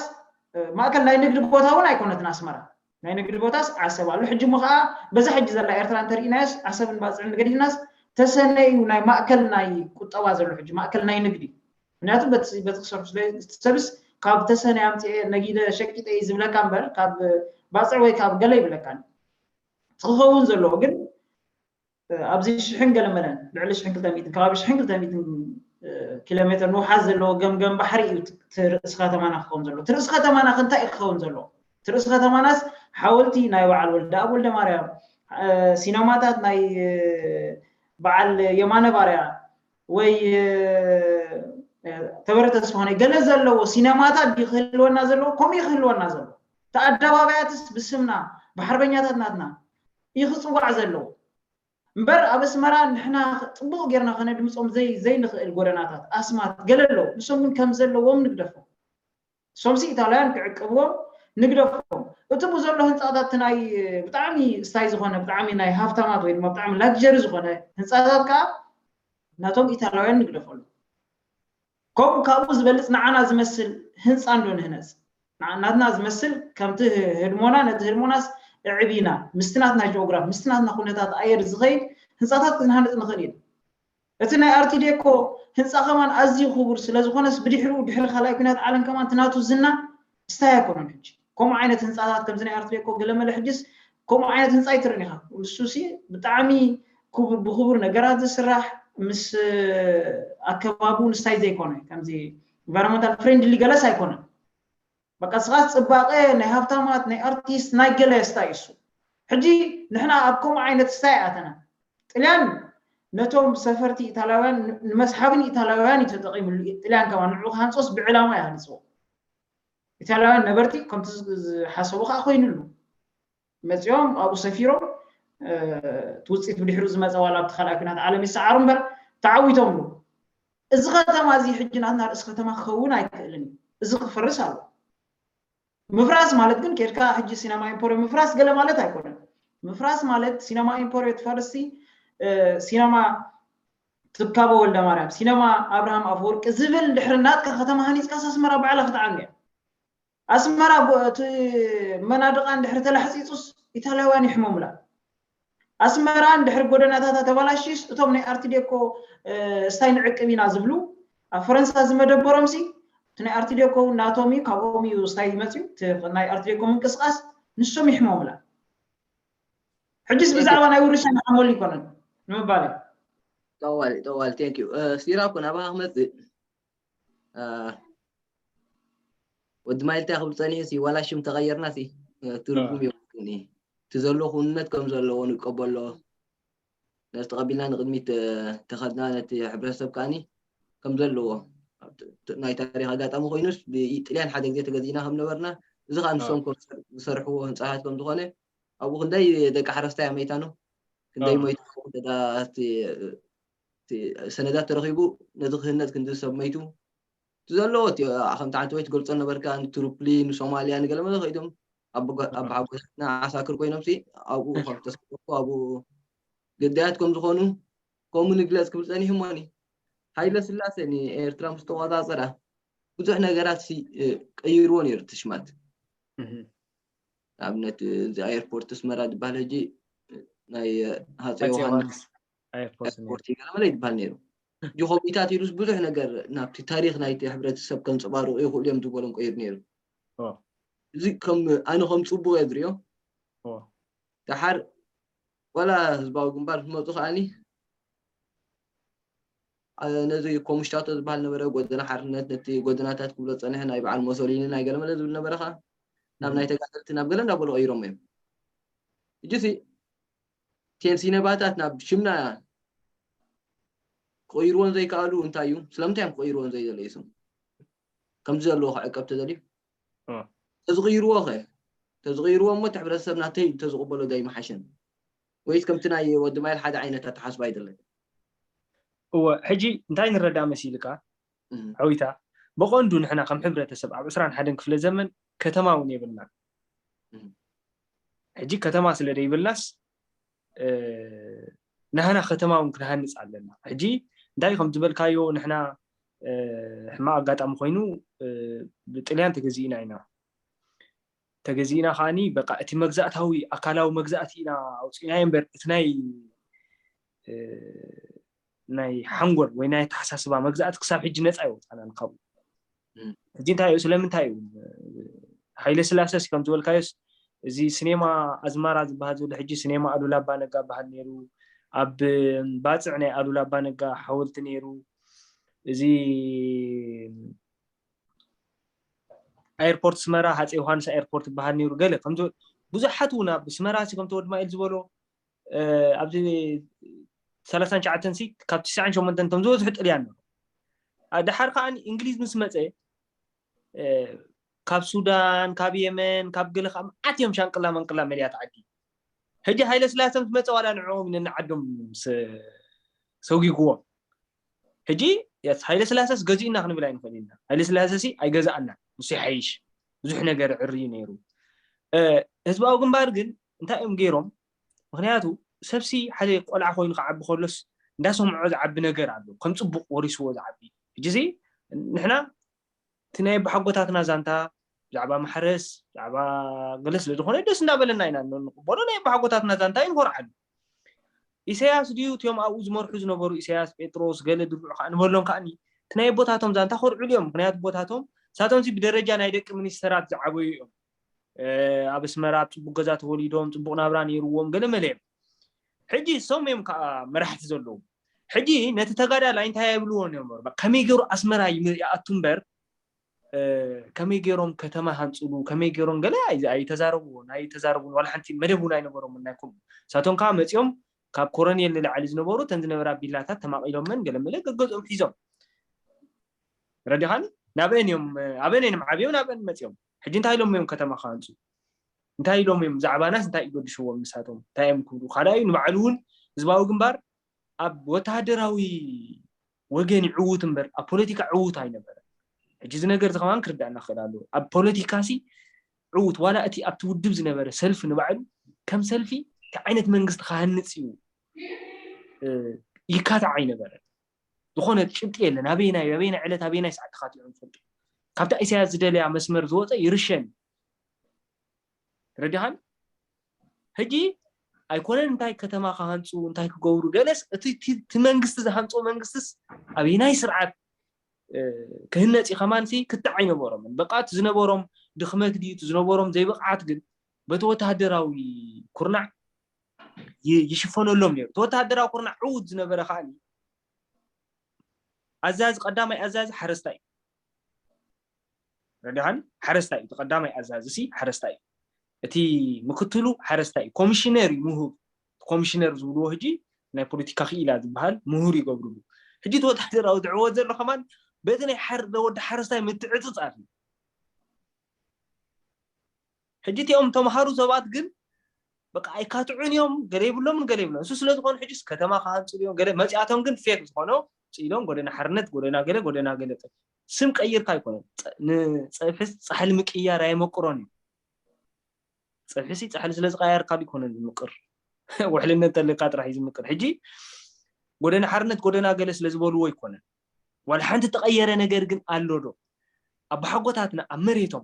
ማእከል ናይ ንግዲ ቦታ እውን ኣይኮነትን ኣስመራ። ናይ ንግዲ ቦታስ ዓሰብ ኣሎ። ሕጂ እሞ ከዓ በዛ ሕጂ ዘላ ኤርትራ እንተርኢናዮስ ዓሰብን ባፅዕን ገዲፍናስ ተሰነ እዩ ናይ ማእከል ናይ ቁጠባ ዘሎ ሕጂ ማእከል ናይ ንግዲ። ምክንያቱ በቲ በቲ ክሰርሑ ስለ እቲ ሰብስ ካብ ተሰነ ኣምፅኤ ነጊደ ሸቂጠ እዩ ዝብለካ እምበር ካብ ባፅዕ ወይ ካብ ገለ ይብለካ ትክኸውን ዘለዎ ግን ኣብዚ ሽሕን ገለመለን ልዕሊ ሽሕን ክልተ ሚእትን ከባቢ ሽሕን ክልተ ሚእትን ኪሎ ሜትር ንውሓት ዘለዎ ገምገም ባሕሪ እዩ እቲ ርእሲ ከተማና ክኸውን ዘሎ። እቲ ርእሲ ከተማና ከ እንታይ እዩ ክኸውን ዘለዎ? እቲ ርእሲ ከተማናስ ሓወልቲ ናይ በዓል ወልደኣብ ወልደማርያም፣ ሲነማታት ናይ በዓል የማነ ባርያ ወይ ተበረ ተስፋሁነይ ገለ ዘለዎ ሲነማታት ድዩ ክህልወና ዘለዎ? ከምኡ እዩ ክህልወና ዘለዎ። እቲ ኣደባባያትስ ብስምና ብሓርበኛታት ናትና እዩ ክፅዋዕ ዘለዎ። እምበር ኣብ ኣስመራ ንሕና ፅቡቕ ጌርና ከነድምፆም ዘይ ዘይንኽእል ጎደናታት ኣስማት ገለ ኣለዉ። ንሶም ግን ከም ዘለዎም ንግደፎም። ንሶምሲ ኢጣልያን ክዕቅብዎም ንግደፎም። እቲ ብዘሎ ህንፃታት እቲ ናይ ብጣዕሚ ስታይ ዝኾነ ብጣዕሚ ናይ ሃፍታማት ወይ ድማ ብጣዕሚ ላግጀሪ ዝኾነ ህንፃታት ከዓ ናቶም ኢታልያውያን ንግደፈሉ። ከምኡ ካብኡ ዝበልፅ ንዓና ዝመስል ህንፃ እንዶ ንህነፅ። ናትና ዝመስል ከምቲ ህድሞና ነቲ ህድሞናስ እዕቢና ምስቲ ናትና ጂኦግራፍ ምስቲ ናትና ኩነታት ኣየር ዝኸይድ ህንፃታት ክንሃንፅ ንኽእል ኢና። እቲ ናይ ኣርቲዴኮ ህንፃ ከማን ኣዝዩ ክቡር ስለዝኾነስ ብድሕሪኡ ድሕሪ ካልኣይ ኩናት ዓለም ከማን እቲ ናቱ ዝና ስታይ ኣይኮነን። ሕጂ ከምኡ ዓይነት ህንፃታት ከምዚ ናይ ኣርቲዴኮ ገለመለ ሕጅስ ከምኡ ዓይነት ህንፃ ኣይትርእን ኢኻ። ንሱሲ ብጣዕሚ ክቡር ብክቡር ነገራት ዝስራሕ ምስ ኣከባቡ ንስታይ ዘይኮነ ከምዚ ኢንቫይሮንመንታል ፍሬንድሊ ገለስ ኣይኮነን። በቃ ስኻስ ፅባቐ ናይ ሃብታማት ናይ ኣርቲስት ናይ ገለ ስታይ እሱ። ሕጂ ንሕና ኣብ ከምኡ ዓይነት ስታይ ኣተና። ጥልያን ነቶም ሰፈርቲ ኢታላውያን ንመስሓብን ኢታላውያን እዩ ተጠቒምሉ። ጥልያን ከማ ንዑ ክሃንፆስ ብዕላማ ይሃንፅዎ። ኢታላውያን ነበርቲ ከምቲ ዝሓሰቡ ከዓ ኮይኑሉ። መፂኦም ኣብኡ ሰፊሮም ትውፅኢት ብድሕሪኡ ዝመፀ ዋላ ኣብቲ ካልኣይ ኩናት ዓለም ይሰዓሩ እምበር ተዓዊቶምሉ። እዚ ከተማ እዚ ሕጂ ናትና ርእሲ ከተማ ክኸውን ኣይክእልን እዩ። እዚ ክፈርስ ኣሎ። ምፍራስ ማለት ግን ኬድካ ሕጂ ሲነማ ኢምፖርዮ ምፍራስ ገለ ማለት ኣይኮነን። ምፍራስ ማለት ሲነማ ኢምፖርዮ ትፈርሲ ሲነማ ትካቦ ወልደ ማርያም፣ ሲነማ ኣብርሃም ኣፈወርቂ ዝብል ድሕሪ ናትካ ከተማ ሃኒፅካስ ኣስመራ ባዕላ ክትዓኑ እያ። ኣስመራ እቲ መናድቓ እንድሕሪ ተላሕፂፁስ ኢታልያውያን ይሕመሙላ። ኣስመራ እንድሕሪ ጎደናታታ ተባላሽዩስ እቶም ናይ ኣርትዴኮ ስታይ ንዕቅብ ኢና ዝብሉ ኣብ ፈረንሳ ዝመደበሮምሲ እቲ ናይ ኣርትዴኮ እውን ናቶም እዩ፣ ካብኦም እዩ ስታይ ዝመፅዩ ናይ ኣርትዴኮ ምንቅስቃስ ንሶም ይሕመሙላ። ሕጅስ ብዛዕባ ናይ ውርሻ ንሓመሉ ይኮነን ንምባል እዩ። ጠዋል ጠዋል ቴንክ ዩ ሲራኮ ናባኻ ክመፅእ ወዲ ማይልታ ክብል ፀኒሑ ሲ ዋላ ሽም ተቐየርና ሲ ትርጉም የብሉን እዩ እቲ ዘሎ ኩንነት ከም ዘለዎ ንቀበሎ ነዚ ተቐቢልና ንቕድሚት ተኸድና ነቲ ሕብረተሰብ ከዓኒ ከም ዘለዎ ናይ ታሪክ ኣጋጣሚ ኮይኑስ ብጥልያን ሓደ ግዜ ተገዚእና ከም ነበርና እዚ ከዓ ንሶም ዝሰርሕዎ ህንፃታት ከም ዝኾነ ኣብኡ ክንደይ ደቂ ሓረስታይ ኣመይታኑ ክንደይ ሞይቱ ሰነዳት ተረኺቡ ነዚ ክህነፅ ክንዲ ሰብ መይቱ እቲ ዘለዎ እቲ ከምቲ ሓንቲ ወይ ትገልፆ ነበርካ ንትሩፕሊ ንሶማልያ ንገለመለ ከይዶም ኣበሓጎታትና ዓሳክር ኮይኖም ሲ ኣብኡ ከም ተሳተፉ ኣብኡ ግዳያት ከም ዝኾኑ ከምኡ ንግለፅ ክብል ፀኒሑ እሞኒ ሃይለ ስላሴ ንኤርትራ ምስ ተቆፃፀራ ብዙሕ ነገራት ሲ ቀይርዎ ነይሩ ትሽማት ኣብነት እዚ ኤርፖርት ኣስመራ ዝበሃል ሕጂ ናይ ሃፀይ ዮሃንስ ኤርፖርት ገለመለ ይበሃል ነይሩ ጆኾቢታት ኢሉስ ብዙሕ ነገር ናብቲ ታሪክ ናይቲ ሕብረተሰብ ከንፀባርቁ ይኽእሉ እዮም ዝበሎም ቀይሩ ነይሩ እዚ ከም ኣነ ከም ፅቡቅ እየ ዝሪኦ። ደሓር ዋላ ህዝባዊ ግንባር ክትመፁ ከዓኒ ነዚ ኮሙሽታቶ ዝበሃል ነበረ፣ ጎደና ሓርነት፣ ነቲ ጎደናታት ክብሎ ዝፀንሐ ናይ በዓል ሞሶሊኒ ናይ ገለመለ ዝብል ነበረ ከዓ ናብ ናይ ተጋደልቲ ናብ ገለ እንዳበሉ ቀይሮሞ እዮም። ሕጂ ሲ ቴንሲነባታት ናብ ሽምና ክቕይርዎን ዘይከኣሉ እንታይ እዩ? ስለምንታይ እዮም ክቕይርዎን ዘይደለዩ? ስም ከምዚ ዘለዎ ክዕቀብ ተደልዩ ተዝቕይርዎ ኸ ተዝቕይርዎ እሞ እቲ ሕብረተሰብ ናተይ ተዝቕበሎ ዶ ኣይምሓሸን? ወይስ ከምቲ ናይ ወዲ ማይል ሓደ ዓይነት ኣተሓስባ ኣይደለን? እወ፣ ሕጂ እንታይ ንረዳእ መሲልካ? ዓዊታ ብቐንዱ ንሕና ከም ሕብረተሰብ ኣብ ዕስራን ሓደን ክፍለ ዘመን ከተማ እውን የብልና። ሕጂ ከተማ ስለ ዘይብልናስ ናህና ከተማ እውን ክንሃንፅ ኣለና። ሕጂ እንታይ ከም ዝበልካዮ ንሕና ሕማቕ ኣጋጣሚ ኮይኑ ብጥልያን ተገዚእና ኢና። ተገዚእና ከዓኒ በቃ እቲ መግዛእታዊ ኣካላዊ መግዛእቲ ኢና ኣውፅእናዮ እምበር እቲ ናይ ናይ ሓንጎል ወይ ናይ ኣተሓሳስባ መግዛእቲ ክሳብ ሕጂ ነፃ ኣይወፃናን ካብኡ። ሕጂ እንታይ እዩ ስለምንታይ እዩ? ሃይለ ስላሰ ሲ ከም ዝበልካዮስ እዚ ስኔማ ኣዝማራ ዝበሃል ዘሎ ሕጂ ስኔማ ኣሉላ ኣባነጋ በሃል ነይሩ። ኣብ ባፅዕ ናይ ኣሉላ ኣባነጋ ሓወልቲ ነይሩ። እዚ ኤርፖርት ስመራ ሃፀይ ዮሃንስ ኤርፖርት ይበሃል ነይሩ። ገለ ከም ብዙሓት እውን ኣብ ስመራ ሲ ከምቲ ወዲ ማይል ዝበሎ ኣብዚ ሰላሳን ትሽዓተን ሲ ካብ ትስዓን ሸሞንተን እቶም ዝበዝሑ ጥልያን ነሩ። ድሓር ከዓ እንግሊዝ ምስ መፀ ካብ ሱዳን ካብ የመን ካብ ገለ ከዓ መዓት እዮም ሻንቅላ መንቅላ መሊያት ዓዲ። ሕጂ ሃይለ ስላሰ ምስ መፀ ዋላ ንዕኦም ነንዓዶም ሰጉግዎም። ሕጂ ሃይለ ስላሰስ ገዚእና ክንብል ኣይንኽእል ኢና። ሃይለ ስላሰ ሲ ኣይገዛእና ንሱ ይሓይሽ ብዙሕ ነገር ዕርዩ ነይሩ። ህዝባዊ ግንባር ግን እንታይ እዮም ገይሮም? ምክንያቱ ሰብሲ ሓደ ቆልዓ ኮይኑ ክዓቢ ከሎስ እንዳሰምዖ ዝዓቢ ነገር ኣሎ። ከም ፅቡቅ ወሪስዎ ዝዓቢ። ሕጂ ሲ ንሕና እቲ ናይ ኣቦሓጎታትና ዛንታ ብዛዕባ ማሕረስ ብዛዕባ ገለ ስለ ዝኾነ ደስ እንዳበለና ኢና ንቕበሎ። ናይ ኣቦሓጎታትና ዛንታ እዩ ንኾርዓሉ። ኢሳያስ ድዩ እቲኦም ኣብኡ ዝመርሑ ዝነበሩ ኢሳያስ ጴጥሮስ ገለ ድርዑ ከዓ ንበሎም ከዓኒ እቲ ናይ ኣቦታቶም ዛንታ ኮርዕሉ እዮም። ምክንያቱ ኣቦታቶም ንሳቶም ሲ ብደረጃ ናይ ደቂ ሚኒስተራት ዝዓበዩ እዮም። ኣብ ኣስመራ ኣብ ፅቡቅ ገዛ ተወሊዶም ፅቡቅ ናብራ ነይርዎም ገለ መለ እዮም። ሕጂ እሶም እዮም ከዓ መራሕቲ ዘለዉ። ሕጂ ነቲ ተጋዳላይ እንታይ የብልዎን እዮም ነበሩ? ከመይ ገይሩ ኣስመራ ይኣቱ እምበር ከመይ ገይሮም ከተማ ሃንፅሉ ከመይ ገይሮም ገለ ኣይተዛረብዎን ኣይተዛረቡን ዋላ ሓንቲ መደብ እውን ኣይነበሮምን ናይ ከምኡ። ንሳቶም ከዓ መፂኦም ካብ ኮረኔል ንላዕሊ ዝነበሩ እተን ዝነበራ ቢላታት ተማቒሎመን ገለመለ ገገዝኦም ሒዞም ረዲኻኒ ናብአን እዮም ኣበን እዮም ዓብዮም ናብአን መፂኦም። ሕጂ እንታይ ኢሎም እዮም ከተማ ክሃንፁ? እንታይ ኢሎም እዮም? ዛዕባናስ እንታይ ይገድሽዎም ንሳቶም? እንታይ እዮም ክብሉ? ካልኣዩ ንባዕሉ እውን ህዝባዊ ግንባር ኣብ ወተሃደራዊ ወገን ይዕውት እምበር ኣብ ፖለቲካ ዕውት ኣይነበረ። ሕጂ እዚ ነገር እዚ ከማን ክርዳእና ክእል ኣለዎ። ኣብ ፖለቲካ ሲ ዕውት ዋላ እቲ ኣብቲ ውድብ ዝነበረ ሰልፊ ንባዕሉ ከም ሰልፊ እንታይ ዓይነት መንግስቲ ክሃንፅ እዩ ይካታዕ ኣይነበረ። ዝኾነ ጭብጢ የለን። ኣበይናይ ኣበይናይ ዕለት ኣበይናይ ሰዓት ተኻቲዑ ንፈልጡ። ካብታ ኢሳያስ ዝደለያ መስመር ዝወፀ ይርሸን። ረዲኻን ሕጂ ኣይኮነን እንታይ ከተማ ክሃንፁ እንታይ ክገብሩ ገለስ እቲ መንግስቲ ዝሃንፆ መንግስትስ ኣበይናይ ስርዓት ክህነፅ እዩ ከማን ክትዕ ኣይነበሮምን። በቃ እቲ ዝነበሮም ድኽመት ድዩ እቲ ዝነበሮም ዘይብቕዓት ግን በቲ ወተሃደራዊ ኩርናዕ ይሽፈነሎም ነይሩ። እቲ ወተሃደራዊ ኩርናዕ ዕዉት ዝነበረ ከዓ ኣዛዚ ቀዳማይ ኣዛዚ ሓረስታይ እዩ። ረዲኻን ሓረስታይ እዩ። እቲ ቀዳማይ ኣዛዚ ሲ ሓረስታይ እዩ። እቲ ምክትሉ ሓረስታይ እዩ። ኮሚሽነር እዩ ምሁር። ኮሚሽነር ዝብልዎ ሕጂ ናይ ፖለቲካ ክኢላ ዝበሃል ምሁር ይገብርሉ። ሕጂ እቲ ወተሃደራዊ ዝዕወት ዘሎ ከማን በቲ ናይ ወዲ ሓረስታይ ምትዕፅፃር እዩ። ሕጂ እቲኦም ተምሃሩ ሰባት ግን በቃ ኣይካትዑን እዮም፣ ገለ ይብሎምን ገለ ይብሎም። እሱ ስለ ዝኾኑ ሕጂስ ከተማ ክሃንፁ እዮም፣ ገለ መፂኣቶም ግን ፌክ ዝኾኖ ፅኢሎም ጎደና ሓርነት፣ ጎደና ገለ፣ ጎደና ገለ ስም ቀይርካ ኣይኮነን። ንፀብሒ ፃሕሊ ምቅያር ኣየመቅሮን እዩ። ፀብሒ ሲ ፃሕሊ ስለ ዝቀያርካ ኣይኮነን ዝምቅር፣ ውሕልነት እንተለካ ጥራሕ እዩ ዝምቅር። ሕጂ ጎደና ሓርነት ጎደና ገለ ስለ ዝበልዎ ኣይኮነን። ዋላ ሓንቲ ተቐየረ ነገር ግን ኣሎ ዶ? ኣቦሓጎታትና ኣብ መሬቶም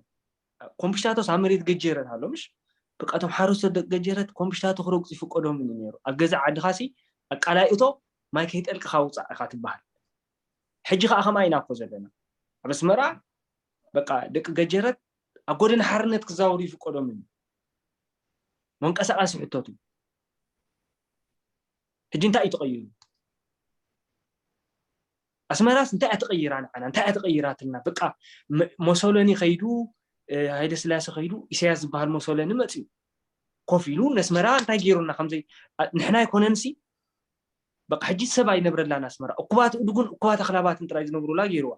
ኮምሽታቶስ ኣብ መሬት ገጀረት ኣሎ ምሽ? በቃ እቶም ሓረስቶት ደቂ ገጀረት ኮምሽታቶ ክረግፁ ይፍቀዶም እዩ ነይሩ። ኣብ ገዛ ዓድኻ ሲ ኣቃላይቶ ማይ ከይጠልቅኻ ውፃእ ኢኻ ትበሃል። ሕጂ ከዓ ከምኣ ኢና እኮ ዘለና ኣብ ኣስመራ በቃ ደቂ ገጀረት ኣብ ጎደና ሓርነት ክዛወሩ ይፍቀዶም እዩ። መንቀሳቐሲ ሕቶት እዩ። ሕጂ እንታይ እዩ ተቐይሩ? ኣስመራስ እንታይ እያ ተቐይራ? ንዓና እንታይ እያ ተቐይራትና? በቃ መ- ሞሶሎኒ ከይዱ፣ ሃይለ ስላሴ ከይዱ፣ ኢሳያስ ዝበሃል ሞሶሎኒ መፅዩ ኮፍ ኢሉ ነስመራ እንታይ ገይሩና? ከምዘይ ንሕና ኣይኮነንሲ በቃ ሕጂ ሰብ ኣይነብረላን ኣስመራ። እኩባት እድጉን እኩባት ኣኽላባትን ጥራይ ዝነብሩላ ገይርዋ።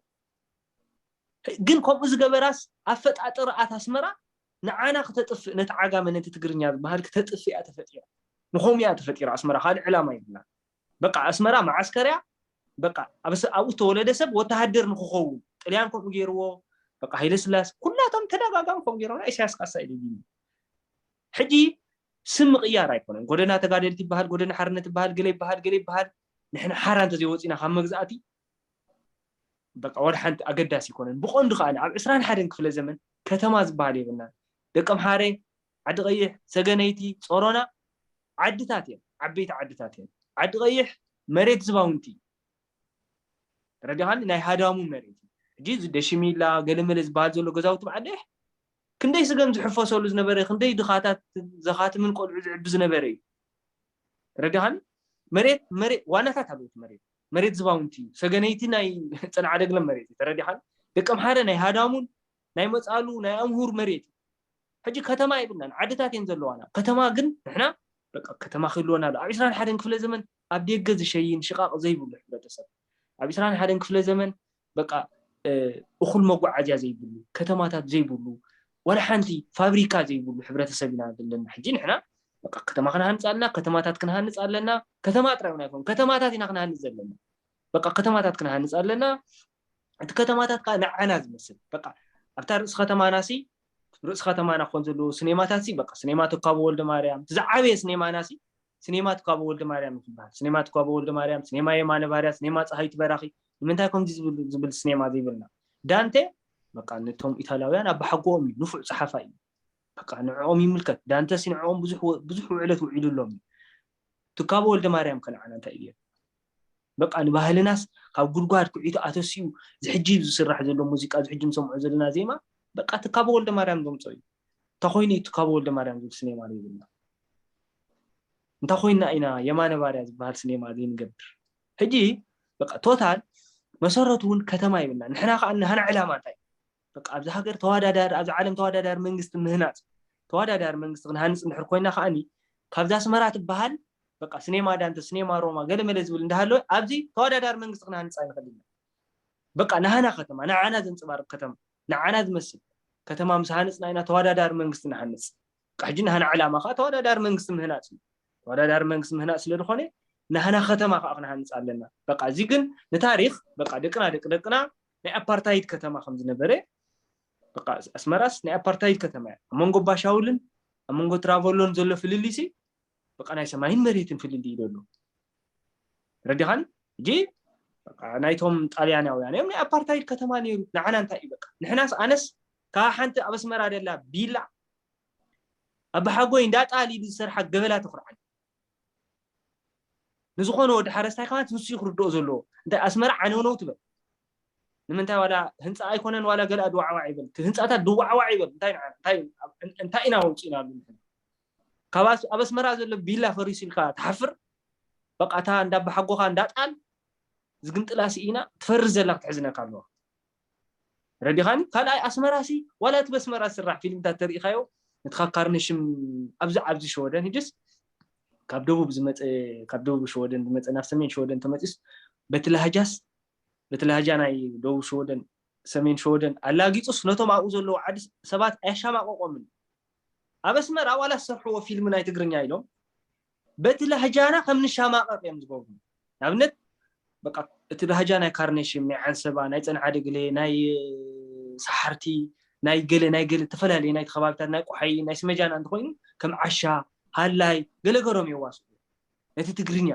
ግን ከምኡ ዝገበራስ ኣፈጣጥርኣት ኣስመራ ንዓና ክተጥፍእ፣ ነቲ ዓጋመ ነቲ ትግርኛ ዝበሃል ክተጥፍእ እያ ተፈጢራ። ንኸምኡ እያ ተፈጢራ ኣስመራ። ካልእ ዕላማ የብላ። በቃ ኣስመራ መዓስከር እያ። በቃ ኣብኡ ዝተወለደ ሰብ ወተሃደር ንክኸውን ጥልያን ከምኡ ገይርዎ። በቃ ሃይለ ስላሴ ኩላቶም ተደጋጋሚ ከምኡ ገይሮም ኢሳያስ ካሳ ኢሉ ሕጂ ስም ምቕያር ኣይኮነን። ጎደና ተጋደልቲ ይበሃል፣ ጎደና ሓርነት ይበሃል፣ ገለ ይበሃል፣ ገለ ይበሃል። ንሕና ሓራ እንተዘይወፂና ካብ መግዛእቲ በቃ ወደ ሓንቲ ኣገዳሲ ይኮነን። ብቐንዱ ከዓ ኣብ ዕስራን ሓደን ክፍለ ዘመን ከተማ ዝበሃል የብልናን። ደቂ ኣምሓረ፣ ዓዲ ቀይሕ፣ ሰገነይቲ፣ ጾሮና ዓድታት እየን፣ ዓበይቲ ዓድታት እየን። ዓዲ ቀይሕ መሬት ዝባውንቲ ረዲኻኒ ናይ ሃዳሙ መሬት እዩ። ሕጂ እዚ ደሽሚላ ገለመለ ዝበሃል ዘሎ ገዛውቲ በዓል ደሕ ክንደይ ስገም ዝሕፈሰሉ ዝነበረ፣ ክንደይ ድኻታት ዘኻትምን ቆልዑ ዝዕቢ ዝነበረ እዩ። ረዲኻኒ መሬት መሬት ዋናታት ኣለውቲ መሬት መሬት ዝባውንቲ እዩ። ሰገነይቲ ናይ ፅንዓ ደግለም መሬት እዩ። ተረዲኻኒ ደቂ ኣምሓረ ናይ ሃዳሙን ናይ መፃሉ ናይ ኣምሁር መሬት እዩ። ሕጂ ከተማ የብልናን፣ ዓድታት እየን ዘለዋና። ከተማ ግን ንሕና በቃ ከተማ ክህልወና ኣሎ። ኣብ ዕስራን ሓደን ክፍለ ዘመን ኣብ ደገ ዝሸይን ሽቓቕ ዘይብሉ ሕብረተሰብ፣ ኣብ ዕስራን ሓደን ክፍለ ዘመን በቃ እኹል መጓዓዝያ ዘይብሉ፣ ከተማታት ዘይብሉ፣ ዋላ ሓንቲ ፋብሪካ ዘይብሉ ሕብረተሰብ ኢና ዘለና። ሕጂ ንሕና በቃ ከተማ ክንሃንፅ ኣለና፣ ከተማታት ክንሃንፅ ኣለና። ከተማ ጥራይ እውን ኣይኮን፣ ከተማታት ኢና ክንሃንፅ ዘለና። በቃ ከተማታት ክንሃንፅ ኣለና። እቲ ከተማታት ከዓ ንዓና ዝመስል በቃ ኣብታ ርእሲ ከተማና ሲ ርእሲ ከተማና ክኾን ዘለዎ ስኔማታት ሲ በቃ ስኔማ ትካቦ ወልደ ማርያም እቲ ዝዓበየ ስኔማና ሲ ስኔማ ትካቦ ወልደ ማርያም እዩ ዝበሃል። ስኔማ ትካቦ ወልደ ማርያም፣ ስኔማ የማነ ባርያ፣ ስኔማ ፀሃይቱ በራኺ። ንምንታይ ከምዚ ዝብል ዝብል ስኔማ ዘይብልና? ዳንቴ በቃ ነቶም ኢታላውያን ኣባሓጎኦም እዩ፣ ንፉዕ ፀሓፋይ እዩ። በቃ ንዕኦም ይምልከት። ዳንተ ሲ ንዕኦም ብዙሕ ወ- ብዙሕ ውዕለት ውዒሉሎም እዩ። ትካቦ ወልደ ማርያም ከ ንዓና እንታይ እዩ? በቃ ንባህልናስ ካብ ጉድጓድ ኩዒቱ ኣተሲኡ ዝሕጂ ዝስራሕ ዘሎ ሙዚቃ ዝሕጂ ንሰምዖ ዘለና ዜማ በቃ ትካቦ ወልደ ማርያም ዘምፀኦ እዩ። እንታይ ኮይኑ እዩ ትካቦ ወልደ ማርያም ዝብል ስኔማ ዘይብልና? እንታይ ኮይና ኢና የማነ ባርያ ዝበሃል ስኔማ ዘይንገብር? ሕጂ በቃ ቶታል መሰረቱ እውን ከተማ ይብልና። ንሕና ከዓ ንሃና ዕላማ እንታይ? በቃ ኣብዚ ሃገር ተዋዳዳሪ ኣብዚ ዓለም ተዋዳዳሪ መንግስቲ ምህናፅ ተዋዳዳሪ መንግስቲ ክንሃንፅ እንድሕር ኮይና ከዓኒ ካብዛ ኣስመራ ትበሃል በቃ ስኔማ ዳንተ ስኔማ ሮማ ገለመለ ዝብል እንዳሃለወ ኣብዚ ተዋዳዳሪ መንግስቲ ክንሃንፅ ኣይንኽእል ኢና። በቃ ንሃና ከተማ ንዓና ዘንፅባርቅ ከተማ ንዓና ዝመስል ከተማ ምስ ሃንፅና ኢና ተዋዳዳሪ መንግስቲ ንሃንፅ። በቃ ሕጂ ንሃና ዕላማ ከዓ ተዋዳዳሪ መንግስቲ ምህናፅ እዩ። ተዋዳዳሪ መንግስቲ ምህናፅ ስለዝኾነ ናህና ከተማ ከዓ ክንሃንፅ ኣለና። በቃ እዚ ግን ንታሪክ በቃ ደቅና ደቂ ደቅና ናይ ኣፓርታይድ ከተማ ከም ዝነበረ በቃ ኣስመራስ ናይ ኣፓርታይድ ከተማ እያ። ኣብ መንጎ ባሻውልን ኣብ መንጎ ትራቨሎን ዘሎ ፍልልይሲ በቃ ናይ ሰማይን መሬትን ፍልልይ እዩ ዘሎ። ረዲኻን እጂ በቃ ናይቶም ጣልያናውያን እዮም ናይ ኣፓርታይድ ከተማ ነይሩ። ንዓና እንታይ እዩ በቃ ንሕናስ ኣነስ ካብ ሓንቲ ኣብ ኣስመራ ደላ ቢላ ኣባሓጎይ እንዳጣል ኢሉ ዝሰርሓ ገበላ ተኹርዓኒ። ንዝኾነ ወዲ ሓረስታይ ከማት ንሱ እዩ ክርድኦ ዘለዎ። እንታይ ኣስመራ ዓነውነው ትበል። ንምንታይ ዋላ ህንፃ ኣይኮነን ዋላ ገለ ድዋዕዋዕ ይበል። እቲ ህንፃታት ድዋዕዋዕ ይበል። እንታይ ንዓ- እንታይ እንታይ ኢና ወፂእናሉ ንሕና? ካብ ኣስ- ኣብ ኣስመራ ዘሎ ቢላ ፈሪሱ ኢልካ ትሓፍር። በቃ እታ እንዳባሓጎኻ እንዳጣል ዝግምጥላ ስኢና ትፈርስ ዘላ ክትሕዝነካ ኣለዋ። ረዲኻኒ ካልኣይ ኣስመራ ሲ ዋላ እቲ በስመራ ዝስራሕ ፊልምታት ተሪኢኻዮ ነቲ ካብ ካርነሽም ኣብዚ ኣብዚ ሸወደን ሂድስ ካብ ደቡብ ዝመፀ ካብ ደቡብ ሸወደን ዝመፀ ናብ ሰሜን ሸወደን ተመፂስ በቲ ላህጃስ በቲ ላህጃ ናይ ደቡብ ሸወደን ሰሜን ሸወደን ኣላጊፁስ ነቶም ኣብኡ ዘለዉ ዓዲ ሰባት ኣያሻማቀቆምን ኣብ ኣስመራ ዋላ ዝሰርሕዎ ፊልም ናይ ትግርኛ ኢሎም በቲ ላህጃና ከም ንሻማቀቅ እዮም ዝገብሩ። ንኣብነት በቃ እቲ ላህጃ ናይ ካርነሽም ናይ ዓንሰባ ናይ ፀንዓደ ግለ ናይ ሰሓርቲ ናይ ገለ ናይ ገለ ዝተፈላለዩ ናይ ከባብታት ናይ ቆሓይ ናይ ስመጃና እንተኮይኑ ከም ዓሻ ሃላይ ገለገሮም የዋስኡ ነቲ ትግርኛ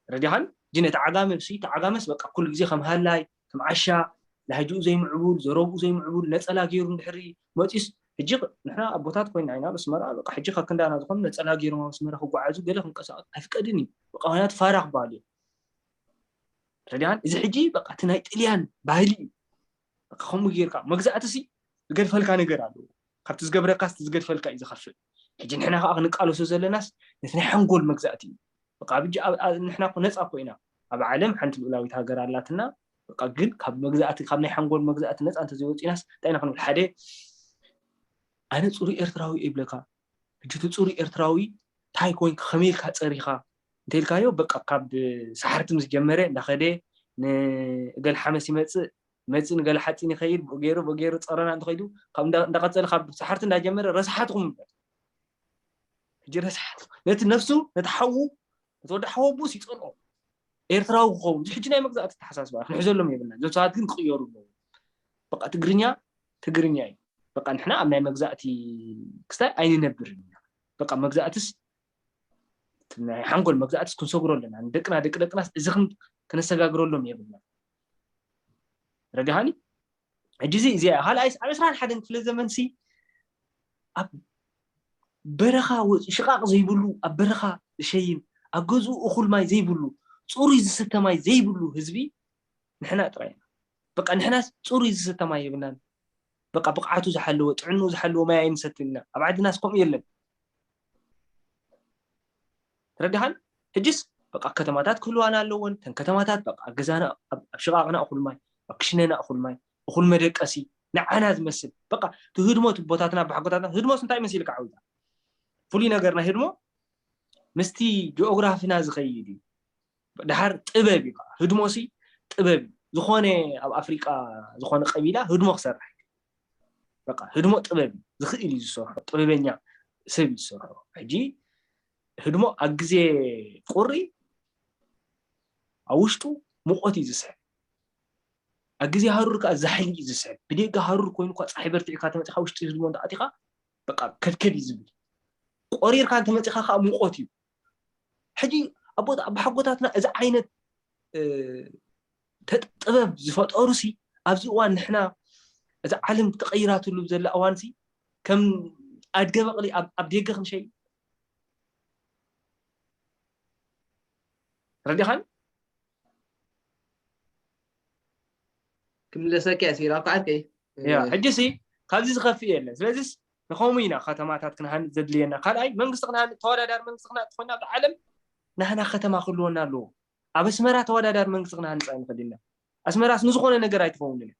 ረዲኻን ጂ ነቲ ዓጋመ ብሲ እቲ ዓጋመስ በቃ ኩሉ ግዜ ከም ሃላይ ከም ዓሻ ላህጅኡ ዘይምዕቡል ዘረብኡ ዘይምዕቡል ነፀላ ገይሩ እንድሕሪ መፂስ ሕጂ ንሕና ኣቦታት ኮይና ኢና በስመራ በቃ ሕጂ ካብ ክንዳና ዝኾኑ ነፀላ ገይሮም ኣብ ኣስመራ ክጓዓዙ ገለ ክንቀሳቀሱ ኣይፍቀድን እዩ በቃ ምክንያቱ ፋራ ክበሃሉ እዮም ረዲኻን እዚ ሕጂ በቃ እቲ ናይ ጥልያን ባህሊ እዩ በቃ ከምኡ ጌርካ መግዛእቲ ሲ ዝገድፈልካ ነገር ኣለዎ። ካብቲ ዝገብረካስ እቲ ዝገድፈልካ እዩ ዝኸፍእ። ሕጂ ንሕና ከዓ ክንቃለሶ ዘለናስ ነቲ ናይ ሓንጎል መግዛእቲ እዩ። በቃ ብጃ ንሕና እኮ ነፃ እኮ ኢና። ኣብ ዓለም ሓንቲ ልኡላዊት ሃገር ኣላትና። በቃ ግን ካብ መግዛእቲ ካብ ናይ ሓንጎል መግዛእቲ ነፃ እንተዘይወፂናስ እንታይ ኢና ክንብል? ሓደ ኣነ ፅሩይ ኤርትራዊ ይብለካ። ሕጂ እቲ ፅሩይ ኤርትራዊ እንታይ ኮንካ ከመይ ኢልካ ፀሪኻ እንተኢልካዮ በቃ ካብ ሰሓርቲ ምስ ጀመረ እንዳኸደ ንእገል ሓመስ ይመፅእ መፅእ ንገለ ሓፂን ይኸይድ ብኡ ገይሩ ብኡ ገይሩ ፀረና እንተኸይዱ ካብ እንዳ- እንዳቐፀለ ካብ ሰሓርቲ እንዳጀመረ ረሳሓትኩም ይበል። ሕጂ ረሳሓት ነቲ ነፍሱ ነቲ ሓዉ ነቲ ወዲ ሓወቡስ ይፀልኦ ኤርትራዊ ክኸውን እዚ ሕጂ ናይ መግዛእቲ ተሓሳስባ ክንሕዘሎም የብልና። እዞም ሰባት ግን ክቕየሩ ኣለዎ። በቃ ትግርኛ ትግርኛ እዩ። በቃ ንሕና ኣብ ናይ መግዛእቲ ክስታይ ኣይንነብርን ኢና። በቃ መግዛእትስ ናይ ሓንጎል መግዛእትስ ክንሰግሮ ኣለና። ንደቅና ደቂ ደቅናስ እዚ ክነሰጋግረሎም የብልና። ረዲኻኒ? ሕጂ እዚ እዚኣ ካልኣይስ ኣብ ዕስራን ሓደን ክፍለ ዘመንሲ ኣብ በረኻ ወፂኡ ሽቓቕ ዘይብሉ ኣብ በረኻ ዝሸይን ኣብ ገዝኡ እኹል ማይ ዘይብሉ ፅሩይ ዝስተ ማይ ዘይብሉ ህዝቢ ንሕና ጥራይ ኢና። በቃ ንሕናስ ፅሩይ ዝስተ ማይ የብልናን። በቃ ብቕዓቱ ዝሓለወ ጥዕንኡ ዝሓለወ ማይ ኣይንሰትን ኢና። ኣብ ዓድናስ ከምኡ የለን። ተረዲኻን? ሕጅስ በቃ ከተማታት ክህልዋና ኣለወን። ተን ከተማታት በቃ ኣብ ገዛና ኣብ ኣብ ሽቓቕና እኹል ማይ፣ ኣብ ክሽነና እኹል ማይ፣ እኹል መደቀሲ ንዓና ዝመስል በቃ እቲ ህድሞ እቲ ቦታትና ባሕጎታትና ህድሞስ እንታይ መሲልካ ዓውታ ፍሉይ ነገርና ህድሞ ምስቲ ጂኦግራፊና ዝኸይድ እዩ። ድሓር ጥበብ እዩ ከዓ ህድሞሲ ጥበብ እዩ። ዝኾነ ኣብ ኣፍሪቃ ዝኾነ ቀቢላ ህድሞ ክሰርሕ በቃ ህድሞ ጥበብ እዩ። ዝኽእል እዩ ዝሰርሖ ጥበበኛ ሰብ እዩ ዝሰርሖ። ሕጂ ህድሞ ኣብ ግዜ ቁሪ ኣብ ውሽጡ ሙቐት እዩ ዝስሕብ። ኣብ ግዜ ሃሩር ከዓ ዛሕሊ እዩ ዝስሕብ። ብደገ ሃሩር ኮይኑ እኳ ፀሓይ በርቲዕካ ተመፂኻ ውሽጢ ህድሞ እንተኣቲኻ በቃ ከድከድ እዩ ዝብል። ቆሪርካ እንተመፂኻ ከዓ ሙቐት እዩ። ሕጂ ኣቦ ኣቦሓጎታትና እዚ ዓይነት ጥበብ ዝፈጠሩ ሲ ኣብዚ እዋን ንሕና እዛ ዓለም ተቐይራትሉ ዘላ እዋን ሲ ከም ኣድገ በቕሊ ኣብ ደገ ክንሸይ ረዲኻን ክምለሰኪ እያ ሲራ ዓርከይ። ያ ሕጂ ሲ ካብዚ ዝኸፍእ የለን። ስለዚስ ንኸምኡ ኢና ከተማታት ክንሃንፅ ዘድልየና። ካልኣይ መንግስቲ ክንሃንፅ ተወዳዳሪ መንግስቲ ክንሃንፅ ኮይና ኣብ ዓለም ናህና ከተማ ክህልወና ኣለዎ። ኣብ ኣስመራ ተወዳዳሪ መንግስቲ ክንሃንፅ ኣይንኽእል ኢና። ኣስመራስ ንዝኾነ ነገር ኣይትኸውንን እያ።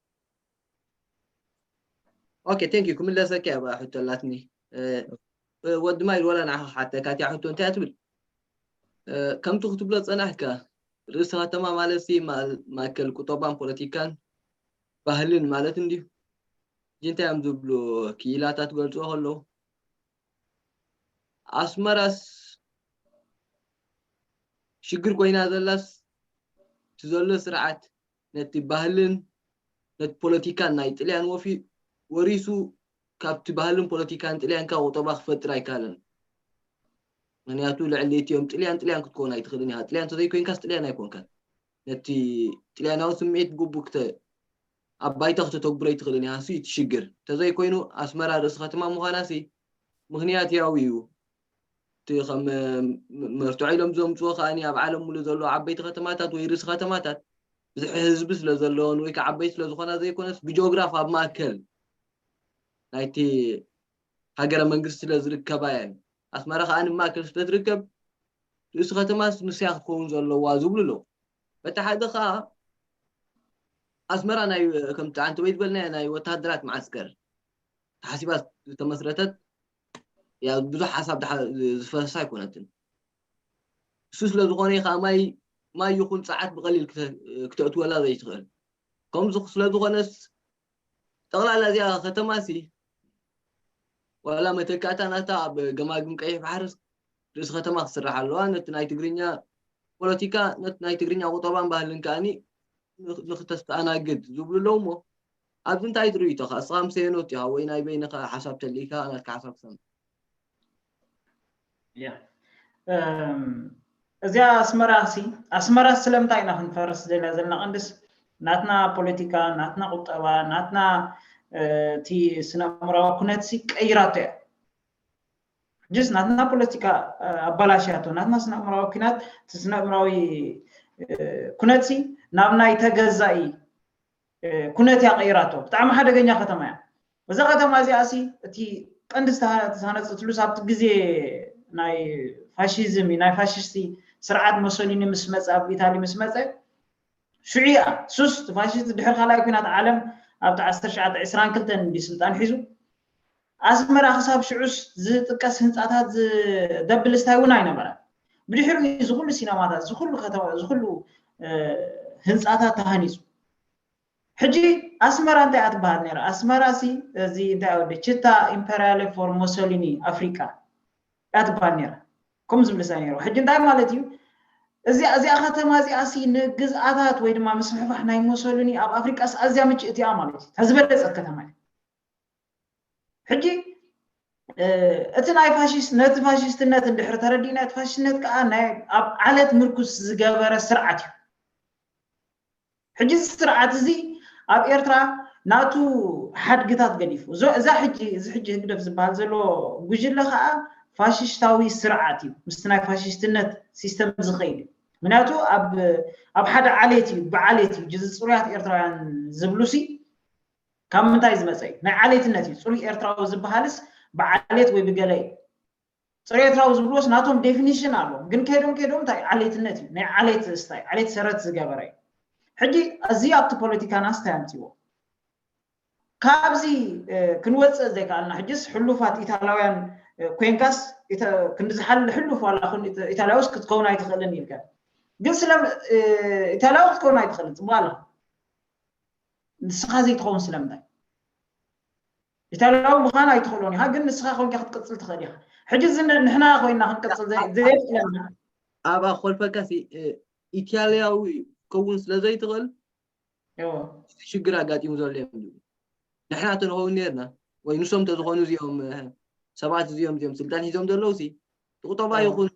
ኦኬ ቴንክ ዩ ክምለሰኪ እያ ሕቶ ኣላትኒ። ወዲ ማይ ወላ ንዓኻ ክሓተካ እቲኣ ሕቶ እንታይ እያ ትብል? ከምቲ ክትብሎ ዝፀናሕካ ርእሲ ከተማ ማለት ሲ ማእከል ቁጠባን ፖለቲካን ባህልን ማለት እንድዩ። ሕጂ እንታይ እዮም ዝብሉ ክኢላታት ክገልፅዎ ከለዉ ኣስመራስ ሽግር ኮይና ዘላስ እቲ ዘሎ ስርዓት ነቲ ባህልን ነቲ ፖለቲካን ናይ ጥልያን ወፊ ወሪሱ ካብቲ ባህልን ፖለቲካን ጥልያን ካብ ቁጠባ ክፈጥር ኣይከኣለን። ምክንያቱ ልዕሊ እቲኦም ጥልያን ጥልያን ክትከውን ኣይትኽእልን ኢኻ። ጥልያን እንተዘይኮይንካስ ጥልያን ኣይኮንካን። ነቲ ጥልያናዊ ስምዒት ብግቡእ ክተ ኣብ ባይታ ክተተግብሮ ኣይትኽእልን ኢኻ። እሱ እቲ ሽግር። እንተዘይኮይኑ ኣስመራ ርእሲ ከተማ ምዃናሲ ምኽንያት ያው እዩ። እቲ ከም መርትዖ ኢሎም ዘምፅዎ ከኣ ኣብ ዓለም ሙሉእ ዘለዉ ዓበይቲ ከተማታት ወይ ርእሲ ከተማታት ብዝሒ ህዝቢ ስለ ዘለዎን ወይ ከዓ ዓበይቲ ስለ ዝኾና ዘይኮነስ ብጂኦግራፍ ኣብ ማእከል ናይቲ ሃገረ መንግስቲ ስለ ዝርከባ እየን። ኣስመራ ከዓ ንማእከል ስለ ትርከብ ርእሲ ከተማስ ንስያ ክትከውን ዘለዋ ዝብሉ ኣለዉ። በቲ ሓደ ከዓ ኣስመራ ናይ ከምቲ ኣንተ ወይ ዝበልናዮ ናይ ወታሃደራት መዓስከር ተሓሲባ ዝተመስረተት ብዙሕ ሓሳብ ዝፈሰሳ ኣይኮነትን። እሱ ስለ ዝኾነ ከዓ ማይ ማይ ይኹን ፀዓት ብቐሊል ክተእትወላ ዘይትኽእል። ከምዚ ስለ ዝኾነስ ጠቕላላ እዚኣ ከተማ ሲ ዋላ መተካእታ ናታ ኣብ ገማግም ቀይሕ ባሕርስ ርእሲ ከተማ ክትስራሕ ኣለዋ። ነቲ ናይ ትግርኛ ፖለቲካ ነቲ ናይ ትግርኛ ቁጠባን ባህልን ከኣኒ ንክተስተኣናግድ ዝብሉ ኣለዉ እሞ ኣብዚ እንታይ ትርእዩ ኢኻ? እስኻ ምስ ሄኖት ኢኻ ወይ ናይ በይንኻ ሓሳብ ተልኢካ ናትካ ሓሳብ ክሰምዕ። እዚኣ ኣስመራ ሲ ኣስመራ ስለምንታይ ኢና ክንፈርስ ደልና ቀንድስ ናትና ፖለቲካ ናትና ቁጠባ ናትና እቲ ስነእምራዊ ኩነት ሲ ቀይራቶ እያ። ሕጅስ ናትና ፖለቲካ ኣባላሽያቶ ናትና ስነእምራዊ ኩናት እቲ ስነእምራዊ ኩነትሲ ናብ ናይ ተገዛኢ ኩነት እያ ቀይራቶ። ብጣዕሚ ሓደገኛ ከተማ እያ። እዛ ከተማ እዚኣ ሲ እቲ ቀንዲ ዝተሃ- ዝተሃነፀትሉ ኣብቲ ግዜ ናይ ፋሽዝም እዩ፣ ናይ ፋሽስቲ ስርዓት ሞሶሊኒ ምስ መፀ፣ ኣብ ኢታሊ ምስ መፀ፣ ሽዑ እያ ሱስ እቲ ፋሽስት ድሕሪ ካልኣይ ኩናት ዓለም ኣብቲ ዓሰርተ ትሽዓተ ዕስራን ክልተን እንዲ ስልጣን ሒዙ ኣስመራ ክሳብ ሽዑስ ዝጥቀስ ህንፃታት ደብል ስታይ እውን ኣይነበረ። ብድሕሪኡ ዝኩሉ ሲነማታት ዝኩሉ ከተማ ዝኩሉ ህንፃታት ተሃኒፁ። ሕጂ ኣስመራ እንታይ እያ ትበሃል ነይራ? ኣስመራ ሲ እዚ እንታይ ወደ ችታ ኢምፐሪያለ ፎር ሞሶሊኒ ኣፍሪቃ እያ ትበሃል ነይራ። ከምኡ ዝብልሳ ነይሩ። ሕጂ እንታይ ማለት እዩ? እዚኣ እዚኣ ከተማ እዚኣ ሲ ንግዝኣታት ወይ ድማ ምስፍሕፋሕ ናይ ሞሶሊኒ ኣብ ኣፍሪቃስ ኣዝያ ምችእቲ እያ ማለት እዩ። እታ ዝበለጸት ከተማ እያ። ሕጂ እቲ ናይ ፋሽስት ነቲ ፋሽስትነት እንድሕር ተረዲእና እቲ ፋሽስትነት ከዓ ናይ ኣብ ዓለት ምርኩስ ዝገበረ ስርዓት እዩ። ሕጂ እዚ ስርዓት እዚ ኣብ ኤርትራ ናቱ ሓድግታት ገዲፉ እዞ- እዛ ሕጂ እዚ ሕጂ ህግደፍ ዝበሃል ዘሎ ጉጅለ ከዓ ፋሽስታዊ ስርዓት እዩ። ምስቲ ናይ ፋሽስትነት ሲስተም ዝኸይድ እዩ። ምክንያቱ ኣብ ኣብ ሓደ ዓሌት እዩ ብዓሌት እዩ እዚ ፅሩያት ኤርትራውያን ዝብሉ ሲ ካብ ምንታይ ዝመፀ እዩ? ናይ ዓሌትነት እዩ። ፅሩይ ኤርትራዊ ዝበሃልስ ብዓሌት ወይ ብገለ እዩ። ፅሩይ ኤርትራዊ ዝብልዎስ ናቶም ዴፊኒሽን ኣሎ። ግን ከይዶም ከይዶም እንታይ ዓሌትነት እዩ ናይ ዓሌት ስታይ ዓሌት ሰረት ዝገበረ እዩ። ሕጂ እዚ ኣብቲ ፖለቲካና ስታይ ኣምፅዎ ካብዚ ክንወፅእ ዘይከኣልና ሕጅስ ሕሉፋት ኢታላውያን ኮይንካስ ክንዲ ዝሓል ሕሉፍ ዋላ ኢታላውስ ክትከውን ኣይትኽእልን ኢልካ ግን ስለ ኢታላዊ ክትከውን ኣይትኽእልን ፅቡቅ ኣለኻ ንስኻ ዘይትኸውን ስለምንታይ ኢታልያዊ ምዃን ኣይትኽእሎን ኢኻ ግን ንስኻ ኮንካ ክትቅፅል ትኽእል ኢኻ ሕጂ እዚ ንሕና ኮይና ክንቅፅል ዘየኽእለና ኣብ ኣኾልፈካሲ ኢታልያዊ ክኸውን ስለ ዘይትኽእል ሽግር ኣጋጢሙ ዘሎ እዮም ንሕና ተንኸውን ነርና ወይ ንሶም ተዝኾኑ እዚኦም ሰባት እዚኦም እዚኦም ስልጣን ሒዞም ዘለዉ ሲ ትቁጠባ ይኹን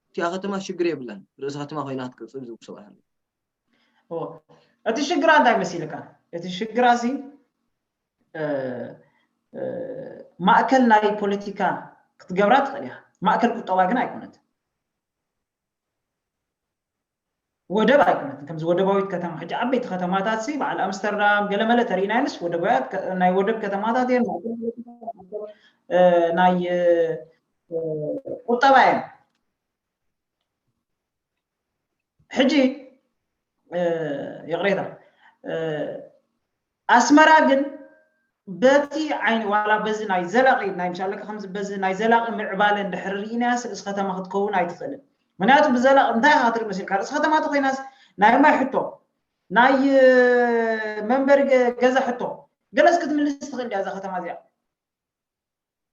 እቲኣ ከተማ ሽግር የብላን ርእሲ ከተማ ኮይና ክትቅፅል ዝብሉ ሰባት ኣለዉ እቲ ሽግራ እንታይ መሲልካ እቲ ሽግራ ሲ ማእከል ናይ ፖለቲካ ክትገብራ ትኽእል ኢኻ ማእከል ቁጠባ ግን ኣይኮነት ወደብ ኣይኮነትን ከምዚ ወደባዊት ከተማ ሕጂ ዓበይቲ ከተማታት ሲ በዓል ኣምስተርዳም ገለመለ ተሪእናይንስ ወደባያት ናይ ወደብ ከተማታት እየን ናይ ቁጠባ እየን ሕጂ ይቕሬታ ኣስመራ ግን በቲ ዓይኒ ዋላ በዚ ናይ ዘላቒ ናይ ምሻለካ ከምዚ በዚ ናይ ዘላቒ ምዕባለ እንድሕር ርኢናያ ስልእስ ከተማ ክትከውን ኣይትኽእልን ምክንያቱ ብዘላቒ እንታይ ኢኻ ክትርኢ መሲልካ ርእሲ ከተማ ተኮይናስ ናይ ማይ ሕቶ ናይ መንበሪ ገዛ ሕቶ ገለስ ክትምልስ ትኽእል እያ እዛ ከተማ እዚኣ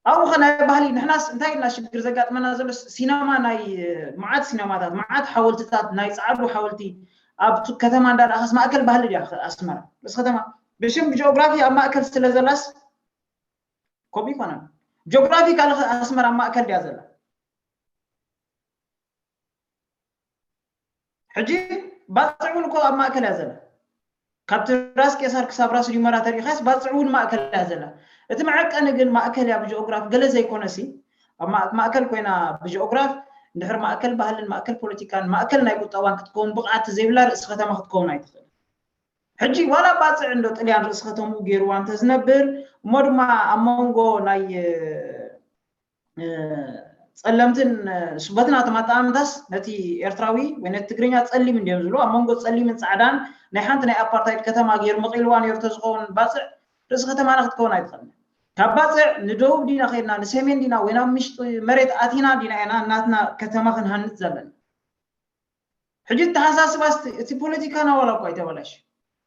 ኣብኡ ከ ናይ ባህሊ ንሕናስ እንታይ ኢልና ሽግር ዘጋጥመና ዘሎ ሲነማ ናይ መዓት ሲነማታት መዓት ሓወልትታት ናይ ፃዕዱ ሓወልቲ ኣብ ከተማ እንዳረኣኻስ ማእከል ባህሊ ድያ ኣስመራ ርእስ ከተማ ብሽም ጂኦግራፊ ኣብ ማእከል ስለ ዘላስ ከምኡ ይኮነን ጂኦግራፊ ካልእ ኣስመራ ኣብ ማእከል ድያ ዘላ ሕጂ ባፅዕ እውን እኮ ኣብ ማእከል እያ ዘላ ካብቲ ራስ ቄሳር ክሳብ ራስ ሊመራ ተሪኻስ ባፅዕ እውን ማእከል እያ ዘላ እቲ መዐቀኒ ግን ማእከል እያ ብጂኦግራፍ ገለ ዘይኮነሲ ኣብ ማእከል ኮይና ብጂኦግራፍ እንድሕር ማእከል ባህልን ማእከል ፖለቲካን ማእከል ናይ ቁጠባን ክትከውን ብቕዓት ዘይብላ ርእሲ ከተማ ክትከውን ኣይትኽእል ሕጂ ዋላ ባፅዕ እንዶ ጥልያን ርእሲ ከተምኡ ገይርዋ እንተዝነብር እሞ ድማ ኣብ መንጎ ናይ ፀለምትን በቲ ናቶም ኣጠማምታስ ነቲ ኤርትራዊ ወይ ነቲ ትግርኛ ፀሊም እንዲዮም ዝብሉ ኣብ መንጎ ፀሊምን ፃዕዳን ናይ ሓንቲ ናይ ኣፓርታይድ ከተማ ገይሩ መቒልዋ ነይሩ ተዝኸውን ባፅዕ ርእሲ ከተማና ክትከውን ኣይትኽእልን ካብ ባፅዕ ንደቡብ ዲና ከይድና ንሰሜን ዲና ወይ ናብ ምሽጢ መሬት ኣቲና ዲና ኢና ናትና ከተማ ክንሃንፅ ዘለና ሕጂ ተሓሳስባስ እቲ ፖለቲካና ዋላ እኳ ኣይተበላሽ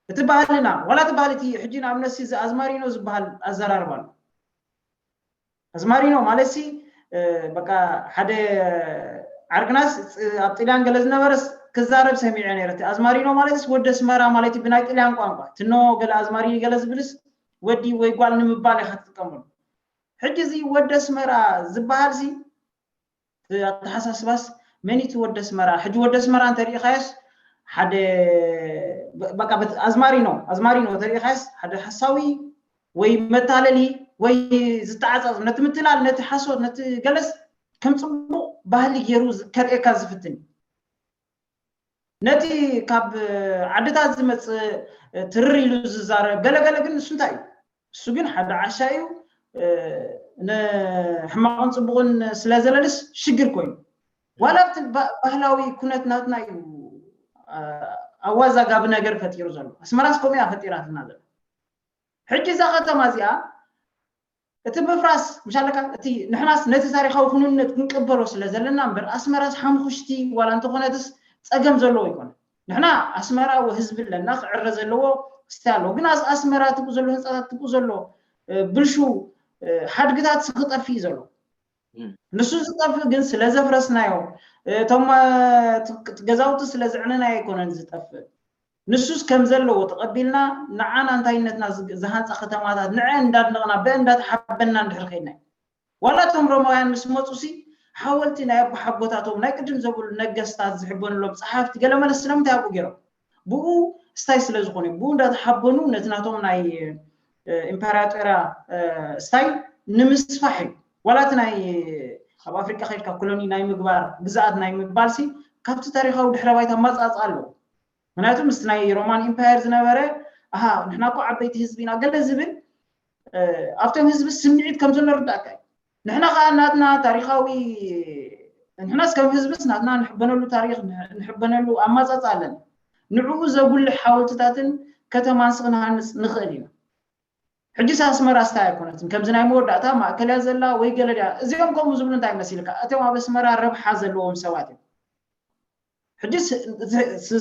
እቲ ባህልና ዋላ እቲ ባህሊ እቲ ሕጂ ንኣብነት እዚ ኣዝማሪኖ ዝበሃል ኣዘራርባ ኣሎ ኣዝማሪኖ ማለት ሲ በቃ ሓደ ዓርግናስ ኣብ ጥልያን ገለ ዝነበረስ ክዛረብ ሰሚዐ ነይረ እቲ ኣዝማሪኖ ማለት ወደ ስመራ ማለት ብናይ ጥልያን ቋንቋ ትኖ ገለ ኣዝማሪኖ ገለ ዝብልስ ወዲ ወይ ጓል ንምባል ኢኻ ትጥቀመሉ ሕጂ እዚ ወደ ስመራ ዝበሃል ሲ ኣተሓሳስባስ መን እቲ ወደ ኣስመራ ሕጂ ወደ ኣስመራ እንተሪኢኻዮስ ሓደ ኣዝማሪኖ ኣዝማሪኖ ተሪኢኻዮስ ሓደ ሓሳዊ ወይ መታለሊ ወይ ዝተዓፃፅ ነቲ ምትላል ነቲ ሓሶት ነቲ ገለስ ከም ፅቡቅ ባህሊ ገይሩ ከርእየካ ዝፍትን እዩ ነቲ ካብ ዓድታት ዝመፅእ ትርር ኢሉ ዝዛረብ ገለገለ ግን ንሱ እንታይ እዩ እሱ ግን ሓደ ዓሻ እዩ። ንሕማቕን ፅቡቕን ስለ ዘለልስ ሽግር ኮይኑ ዋላ ኣብቲ ባህላዊ ኩነት ናትና እዩ ኣዋዛጋቢ ነገር ፈጢሩ ዘሎ። ኣስመራስ ከምኡ እያ ፈጢራትና ዘሎ። ሕጂ እዛ ከተማ እዚኣ እቲ ምፍራስ ምሻለካ እቲ ንሕናስ ነቲ ታሪካዊ ክንነት ክንቅበሎ ስለ ዘለና እምበር ኣስመራስ ሓምኩሽቲ ዋላ እንተኾነትስ ፀገም ዘለዎ ይኮነ። ንሕና ኣስመራ ህዝቢ ኣለና ክዕረ ዘለዎ ስታይ ኣለዎ። ግን ኣስመራ ትብኡ ዘሎ ህንፃታት ትብኡ ዘሎ ብልሹ ሓድግታት ክጠፍእ እዩ ዘሎ። ንሱ ዝጠፍእ ግን ስለ ዘፍረስናዮ እቶም ገዛውቲ ስለ ዘዕነናዮ ኣይኮነን ዝጠፍእ። ንሱስ ከም ዘለዎ ተቐቢልና ንዓና እንታይነትና ዝሃንፃ ከተማታት ንዐ እንዳድነቕና ብአ እንዳተሓበንና እንድሕር ከይድና እዩ። ዋላ እቶም ሮማውያን ምስ መፁ ሲ ሓወልቲ ናይ ኣቦሓጎታቶም ናይ ቅድም ዘብሉ ነገስታት ዝሕበኑሎም ፀሓፍቲ ገለመለ ስለምንታይ ኣብኡ ገይሮም? ብኡ ስታይ ስለ ዝኾነ ብኡ እንዳተሓበኑ ነቲ ናቶም ናይ ኢምፓራጦርያ ስታይ ንምስፋሕ እዩ። ዋላ እቲ ናይ ኣብ ኣፍሪቃ ከይድካ ኮሎኒ ናይ ምግባር ግዝኣት ናይ ምባል ሲ ካብቲ ታሪካዊ ድሕረ ባይታ ኣመፃፅኣ ኣለዎ። ምክንያቱ ምስቲ ናይ ሮማን ኢምፓየር ዝነበረ ኣሃ ንሕና እኮ ዓበይቲ ህዝቢ ኢና ገለ ዝብል ኣብቶም ህዝቢ ስምዒት ከም ዘሎ ርዳእካ እዩ። ንሕና ከዓ ናትና ታሪካዊ ንሕናስ ከም ህዝብስ ናትና ንሕበነሉ ታሪክ ንሕበነሉ ኣማፃፃ ኣለና። ንዕኡ ዘጉልሕ ሓወልትታትን ከተማንስ ክንሃንፅ ንኽእል ኢና። ሕጂስ ኣስመራ ስታይ ኣይኮነትን ከምዚ ናይ መወዳእታ ማእከል እያ ዘላ ወይ ገለ ድያ? እዚኦም ከምኡ ዝብሉ እንታይ መሲልካ? እቶም ኣብ ኣስመራ ረብሓ ዘለዎም ሰባት እዮም። ሕጂ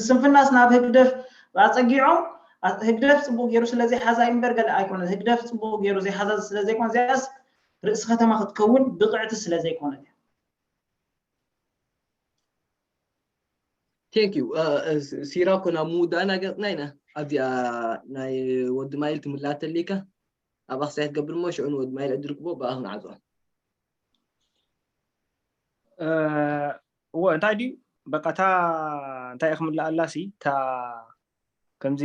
ስንፍናስ ናብ ህግደፍ ኣፀጊዖም ህግደፍ ፅቡቅ ገይሩ ስለዘይሓዛ እምበር ገለ ኣይኮነ። ህግደፍ ፅቡቅ ገይሩ ዘይሓዛ ስለዘይኮነ እዚኣስ ርእሲ ከተማ ክትከውን ብቅዕቲ ስለዘይኮነት እያ። Thank you. ሲራኮ ናብ ምውዳእና ገፅና ኢና። ኣብዚኣ ናይ ወዲ ማይል ትምላተሊካ ኣብ ኣክሳይ ትገብር እሞ ሽዑ ንወዲ ማይል ዕድል ክቦ ብኣ ክንዓፅኦ። እወ እንታይ ድዩ በቃ እታ እንታይ እየ ክምልኣላ ሲ እታ ከምዚ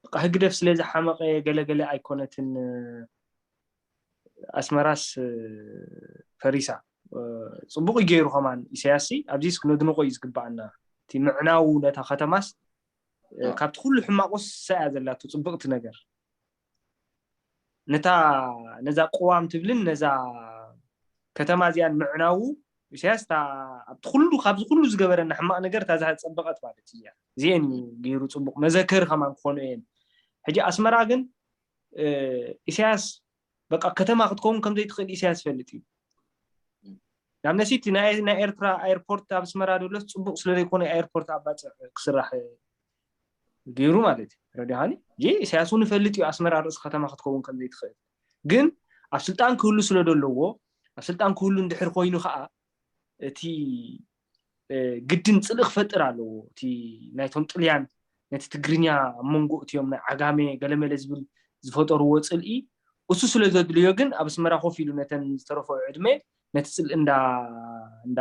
በቃ ህግደፍ ስለ ዝሓመቐ ገለገለ ኣይኮነትን ኣስመራስ ፈሪሳ ፅቡቅ ገይሩ ከማን ኢሳያስ ሲ ኣብዚስ ክነድንቆ እዩ ዝግባኣና እቲ ምዕናው ነታ ከተማስ ካብቲ ኩሉ ሕማቆስ ሳያ ዘላቱ ፅብቅቲ ነገር ነታ ነዛ ቅዋም ትብልን ነዛ ከተማ እዚኣን ምዕናዉ ኢሳያስ ኣብቲ ኩሉ ካብዚ ኩሉ ዝገበረና ሕማቅ ነገር እታ ዝፀበቀት ማለት እያ እዚአን እዩ ገይሩ ፅቡቅ መዘከሪ ከማን ክኾኑ እየን ሕጂ ኣስመራ ግን ኢሳያስ በቃ ከተማ ክትከውን ከምዘይትኽእል ኢሳያስ ይፈልጥ እዩ ናብ ነሲቲ ናይ ኤርትራ ኤርፖርት ኣብ ኣስመራ ደሎስ ፅቡቅ ስለዘይኮነ ኤርፖርት ኣብ ባፅዕ ክስራሕ ገይሩ ማለት እዩ ረዲኻኒ ጂ ኢሳያስ እውን ይፈልጥ እዩ ኣስመራ ርእሲ ከተማ ክትከውን ከም ዘይትኽእል ግን ኣብ ስልጣን ክህሉ ስለ ዘለዎ ኣብ ስልጣን ክህሉ እንድሕር ኮይኑ ከዓ እቲ ግድን ፅልኢ ክፈጥር ኣለዎ እቲ ናይቶም ጥልያን ነቲ ትግርኛ ኣብ መንጎ እትዮም ናይ ዓጋሜ ገለመለ ዝብል ዝፈጠርዎ ፅልኢ እሱ ስለ ዘድልዮ ግን ኣብ ኣስመራ ኮፍ ኢሉ ነተን ዝተረፈኦ ዕድመ ነቲ ፅልኢ እንዳ እንዳ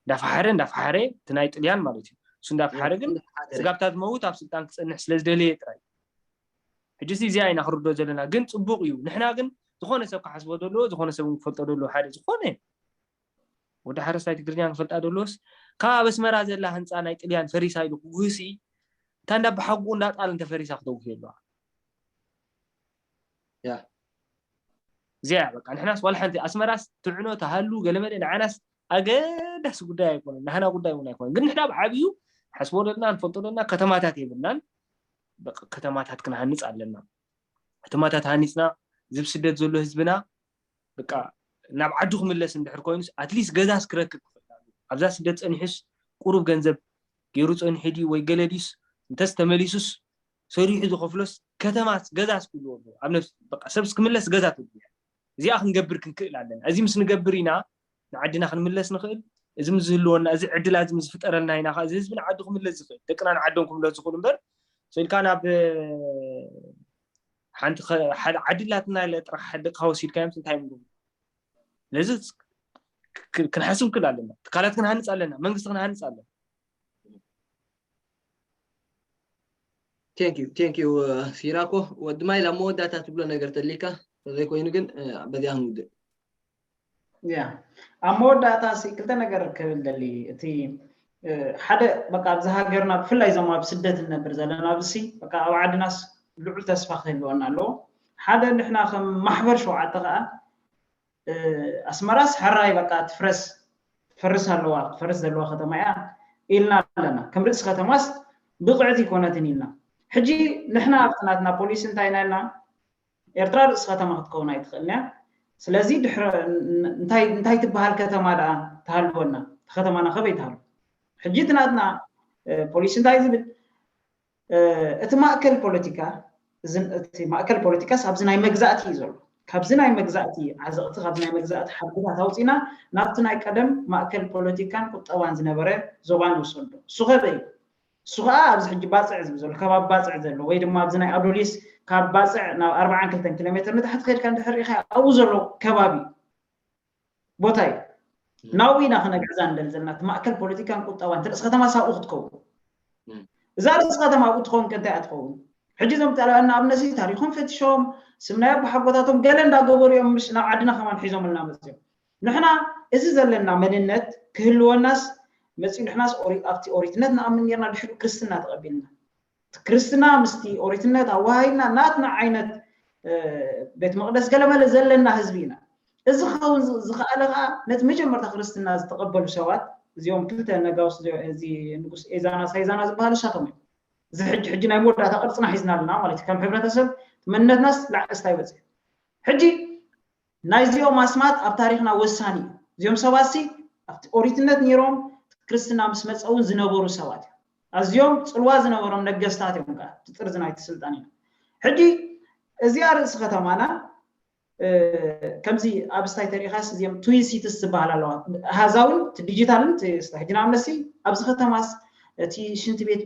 እንዳፈሓረ እንዳፈሓረ እቲ ናይ ጥልያን ማለት እዩ እሱ እንዳፈሓረ ግን ስጋብታ ዝመውት ኣብ ስልጣን ክፀንሕ ስለ ዝደለየ ጥራይ ሕጂ እዚኣ ኢና ክርዶ ዘለና ግን ፅቡቅ እዩ ንሕና ግን ዝኾነ ሰብ ክሓስቦ ዘለዎ ዝኾነ ሰብ ክፈልጦ ዘለዎ ሓደ ዝኾነ ወዲ ሓረስታይ ትግርኛ ክፈልጣ ደሎስ ካብ ኣብ ኣስመራ ዘላ ህንፃ ናይ ጥልያን ፈሪሳ ኢሉ ክጉህሲ እታ እንዳ ብሓጉ እንዳ ጣል እንተ ፈሪሳ ክተውህ ኣለዋ እዚኣ በቃ ንሕናስ ዋላ ሓንቲ ኣስመራስ ትዕኖ ተሃሉ ገለመለ ንዓናስ ኣገዳሲ ጉዳይ ኣይኮነን ናህና ጉዳይ እውን ኣይኮነን ግን ንሕና ብዓብዩ ሓስቦ ዘለና ንፈልጦ ዘለና ከተማታት የብልናን ከተማታት ክንሃንፅ ኣለና ከተማታት ሃኒፅና ዝብ ስደት ዘሎ ህዝብና በቃ ናብ ዓዱ ክምለስ እንድሕር ኮይኑስ ኣትሊስት ገዛስ ክረክብ ክኽእል ኣለዎ ኣብዛ ስደት ፀኒሑስ ቁሩብ ገንዘብ ገይሩ ፀኒሑ ድዩ ወይ ገለ ድዩስ እንተስ ተመሊሱስ ሰሪሑ ዝኸፍሎስ ከተማስ ገዛስ ክህልዎ ኣለዎ ኣብ ነፍሲ በቃ ሰብስ ክምለስ ገዛ ትብሉ እዚኣ ክንገብር ክንክእል ኣለና እዚ ምስ ንገብር ኢና ንዓድና ክንምለስ ንኽእል እዚ ምስ ዝህልወና እዚ ዕድላ እዚ ምስ ዝፍጠረልና ኢና እዚ ህዝቢ ንዓዱ ክምለስ ዝኽእል ደቅና ንዓዶም ክምለስ ዝኽእሉ እምበር ሰልካ ናብ ሓንቲ ዓዲ ላትና ኢለ ጥራሕ ደቅኻ ወሲድካዮም እንታይ ምሉ ስለዚ ክንሓስብ ክል ኣለና ትካላት ክንሃንፅ ኣለና መንግስቲ ክንሃንፅ ኣለና ቴንኪዩ ቴንኪዩ ሲራኮ ወዲ ማይል ኣብ መወዳእታ ትብሎ ነገር ተሊካ ዘይኮይኑ ግን በዚኣ ክንውድእ ያ ኣብ መወዳእታ ሲ ክልተ ነገር ክብል ደሊ እቲ ሓደ በቃ ኣብዚ ሃገርና ብፍላይ ዞም ኣብ ስደት ንነብር ዘለና ኣብዚ በቃ ኣብ ዓድናስ ልዑል ተስፋ ክህልወና ኣለዎ። ሓደ ንሕና ከም ማሕበር ሸውዓተ ከዓ ኣስመራስ ሕራይ በቃ ትፍረስ ትፈርስ ኣለዋ ትፈርስ ዘለዋ ከተማ እያ ኢልና ኣለና። ከም ርእሲ ከተማስ ብቕዕቲ ኣይኮነትን ኢልና። ሕጂ ንሕና ኣብቲ ናትና ፖሊሲ እንታይ ኢና ኢልና? ኤርትራ ርእሲ ከተማ ክትከውን ኣይትኽእልን እያ። ስለዚ ድሕረ እንታይ እንታይ ትበሃል ከተማ ደኣ ትሃልወና? እታ ከተማና ከበይ ትሃሉ? ሕጂ እቲ ናትና ፖሊሲ እንታይ ዝብል? እቲ ማእከል ፖለቲካ እቲ ማእከል ፖለቲካስ ኣብዚ ናይ መግዛእቲ እዩ ዘሎ። ካብዚ ናይ መግዛእቲ ዓዘቕቲ ካብዚ ናይ መግዛእቲ ሓድግታት ኣውፂና ናብቲ ናይ ቀደም ማእከል ፖለቲካን ቁጠባን ዝነበረ ዞባ ንውሰዶ። እሱ ከበይ እዩ? እሱ ከዓ ኣብዚ ሕጂ ባፅዕ ዝብል ዘሎ ከባቢ ባፅዕ ዘሎ ወይ ድማ ኣብዚ ናይ ኣዶሊስ ካብ ባፅዕ ናብ ኣርባዓን ክልተን ኪሎ ሜትር ንታሕቲ ከድካ እንድሕር ሪኢኻ ኣብኡ ዘሎ ከባቢ ቦታ እዩ። ናብኡ ኢና ክነግዕዛ ንደሊ ዘለና እቲ ማእከል ፖለቲካን ቁጠባን እቲ ርእሲ ከተማ ሳብኡ ክትከውን። እዛ ርእሲ ከተማ ኣብኡ ትኸውን ከንታይ እያ ትኸውን? ሕጂ እዞም ጠላእና ኣብ ነሲ ታሪኾም ፈትሾም ስም ናይ ኣቦሓጎታቶም ገለ እንዳገበሩ እዮም ምስ ናብ ዓድና ከማን ሒዞምልና መፅዮም። ንሕና እዚ ዘለና መንነት ክህልወናስ መፅዩ ንሕናስ ኣብቲ ኦሪትነት ንኣምን ጌርና ድሕሪ ክርስትና ተቐቢልና ክርስትና ምስቲ ኦሪትነት ኣወሃሂድና ናትና ዓይነት ቤት መቅደስ ገለመለ ዘለና ህዝቢ ኢና። እዚ ክኸውን ዝኸኣለ ከዓ ነቲ መጀመርታ ክርስትና ዝተቐበሉ ሰባት እዚኦም ክልተ ነጋውስ እዚ ንጉስ ኤዛና ሳይዛና ዝበሃሉ እሳቶም እዮም። እዚ ሕጂ ሕጂ ናይ መወዳእታ ቅርፅና ሒዝና ኣለና ማለት እዩ። ከም ሕብረተሰብ መንነትናስ ላዕሊ ስታይ በፅሑ። ሕጂ ናይዚኦም ኣስማት ኣብ ታሪኽና ወሳኒ እዩ። እዚኦም ሰባት ሲ ኣብቲ ኦሪትነት ነይሮም ክርስትና ምስ መፀ እውን ዝነበሩ ሰባት እዮም። ኣዝዮም ፅልዋ ዝነበሮም ነገስታት እዮም ከዓ እቲ ጥርዚ ናይቲ ስልጣን ኢና። ሕጂ እዚኣ ርእሲ ከተማና ከምዚ ኣብ ስታይ ተሪኻስ እዚኦም ትዊን ሲቲስ ዝበሃል ኣለዋ። ሃዛውን እቲ ዲጂታልን ሕጂ ንኣብነሲ ኣብዚ ከተማስ እቲ ሽንቲ ቤት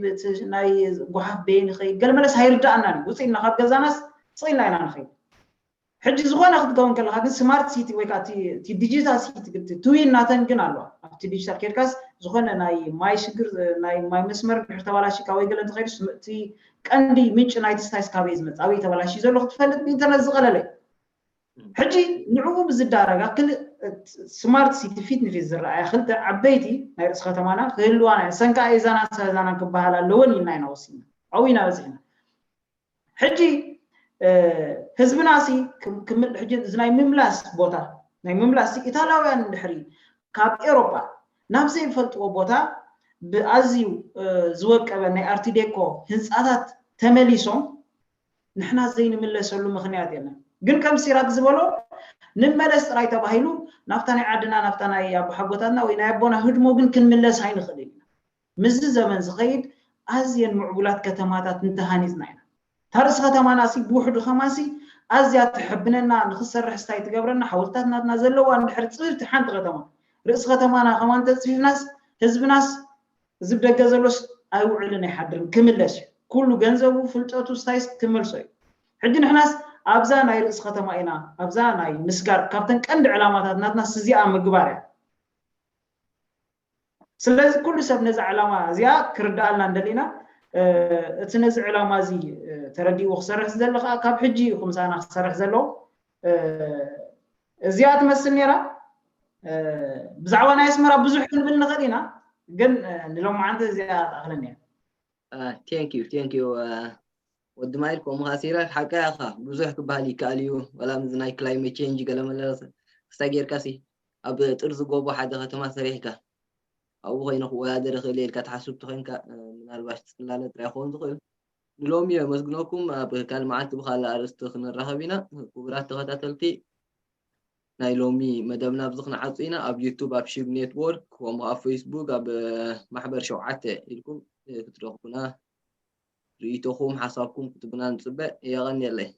ናይ ጓሓፍ በየን ይኸይድ ገለ መለስ ኣይርዳእናን ውፅእ ኢልና ካብ ገዛናስ ስቕ ኢልና ኢና ንኸይድ። ሕጂ ዝኾነ ክትከውን ከለካ ግን ስማርት ሲቲ ወይ ከዓ ዲጂታል ሲቲ ትዊን ናተን ግን ኣለዋ ኣብቲ ዲጂታል ኬድካስ ዝኾነ ናይ ማይ ሽግር ናይ ማይ መስመር ድሕር ተባላሽካ ወይ ገለ እንተኸይዱስ እቲ ቀንዲ ምንጭ ናይቲ ስታይስ ካበይ ዝመፅ ኣበይ ተባላሽ ዘሎ ክትፈልጥ ብኢንተርነት ዝቀለለ ሕጂ ንዕኡ ብዝዳረጋ ክልእ ስማርት ሲቲ ፊት ንፊት ዝረኣያ ክልተ ዓበይቲ ናይ ርእሲ ከተማና ክህልዋ ናይ ሰንካ ኤዛና ሰዛናን ክበሃል ኣለወን ኢልና ኢና ወሲና ኣብኡ ኢና በፂሕና ሕጂ ህዝብና ሲ ሕጂ እዚ ናይ ምምላስ ቦታ ናይ ምምላስ ኢታላውያን እንድሕሪ ካብ ኤሮጳ ናብ ዘይፈልጥዎ ቦታ ብኣዝዩ ዝወቀበ ናይ ኣርቲዴኮ ህንፃታት ተመሊሶም ንሕና ዘይንምለሰሉ ምክንያት የለን። ግን ከም ሲራክ ዝበሎ ንመለስ ጥራይ ተባሂሉ ናብታ ናይ ዓድና ናብታ ናይ ኣቦሓጎታትና ወይ ናይ ኣቦና ህድሞ ግን ክንምለስ ኣይንኽእልን ኢና። ምስዚ ዘመን ዝኸይድ ኣዝየን ምዕቡላት ከተማታት እንተሃኒፅና ኢና። እታ ርእሲ ከተማና ሲ ብውሕዱ ከማን ሲ ኣዝያ ትሕብነና ንክሰርሕ ስታይ ትገብረና ሓወልትታት ናትና ዘለዋ እንድሕር ፅብብቲ ሓንቲ ከተማ ርእሲ ከተማና ከማን ተፅፊፍናስ ህዝብናስ እዚ ብደገ ዘሎስ ኣይውዕልን ኣይሓድርን ክምለስ እዩ። ኩሉ ገንዘቡ ፍልጠቱ ስታይስ ክመልሶ እዩ። ሕጂ ንሕናስ ኣብዛ ናይ ርእሲ ከተማ ኢና ኣብዛ ናይ ምስጋር ካብተን ቀንዲ ዕላማታት ናትና ስዚኣ ምግባር እያ። ስለዚ ኩሉ ሰብ ነዚ ዕላማ እዚኣ ክርዳኣልና እንደሊና እቲ ነዚ ዕላማ እዚ ተረዲእዎ ክሰርሕ ዝደሊ ከዓ ካብ ሕጂ ይኹ ምሳና ክሰርሕ ዘለዎ እዚኣ ትመስል ነይራ። ብዛዕባ ናይ ኣስመራ ብዙሕ ክንብል ንኽእል ኢና፣ ግን ንሎማዓንቲ እዚኣ ትኣኽለኒ እያ። ቴንክ ዩ ቴንክ ዩ ወዲ ማይል ከምኡ ከዓ ሲራክ ሓቀ ያኻ ብዙሕ ክበሃል ይከኣል እዩ። ዋላ ምዚ ናይ ክላይሜት ቼንጅ ገለመለ ክስታይ ጌርካ ሲ ኣብ ጥርዚ ጎቦ ሓደ ከተማ ሰሪሕካ ኣብኡ ኮይነ ክወዳደር ይኽእል እየ ኢልካ ትሓስብ ተኮይንካ ምናልባሽ ፅላለ ጥራይ ክኸውን ዝኽእል። ንሎሚ የመስግነኩም። ኣብ ካልእ መዓልቲ ብካልእ ኣርእስቲ ክንራኸብ ኢና። ክቡራት ተኸታተልቲ ናይ ሎሚ መደብና ኣብዚ ክንዓጹ ኢና። ኣብ ዩቱብ፣ ኣብ ሺግ ኔትወርክ፣ ከምኡ ኣብ ፌስቡክ፣ ኣብ ማሕበር ሸውዓተ ኢልኩም ክትረኽቡና ርእይቶኹም ሓሳብኩም ክትብና ንጽበ። የቐንየለይ።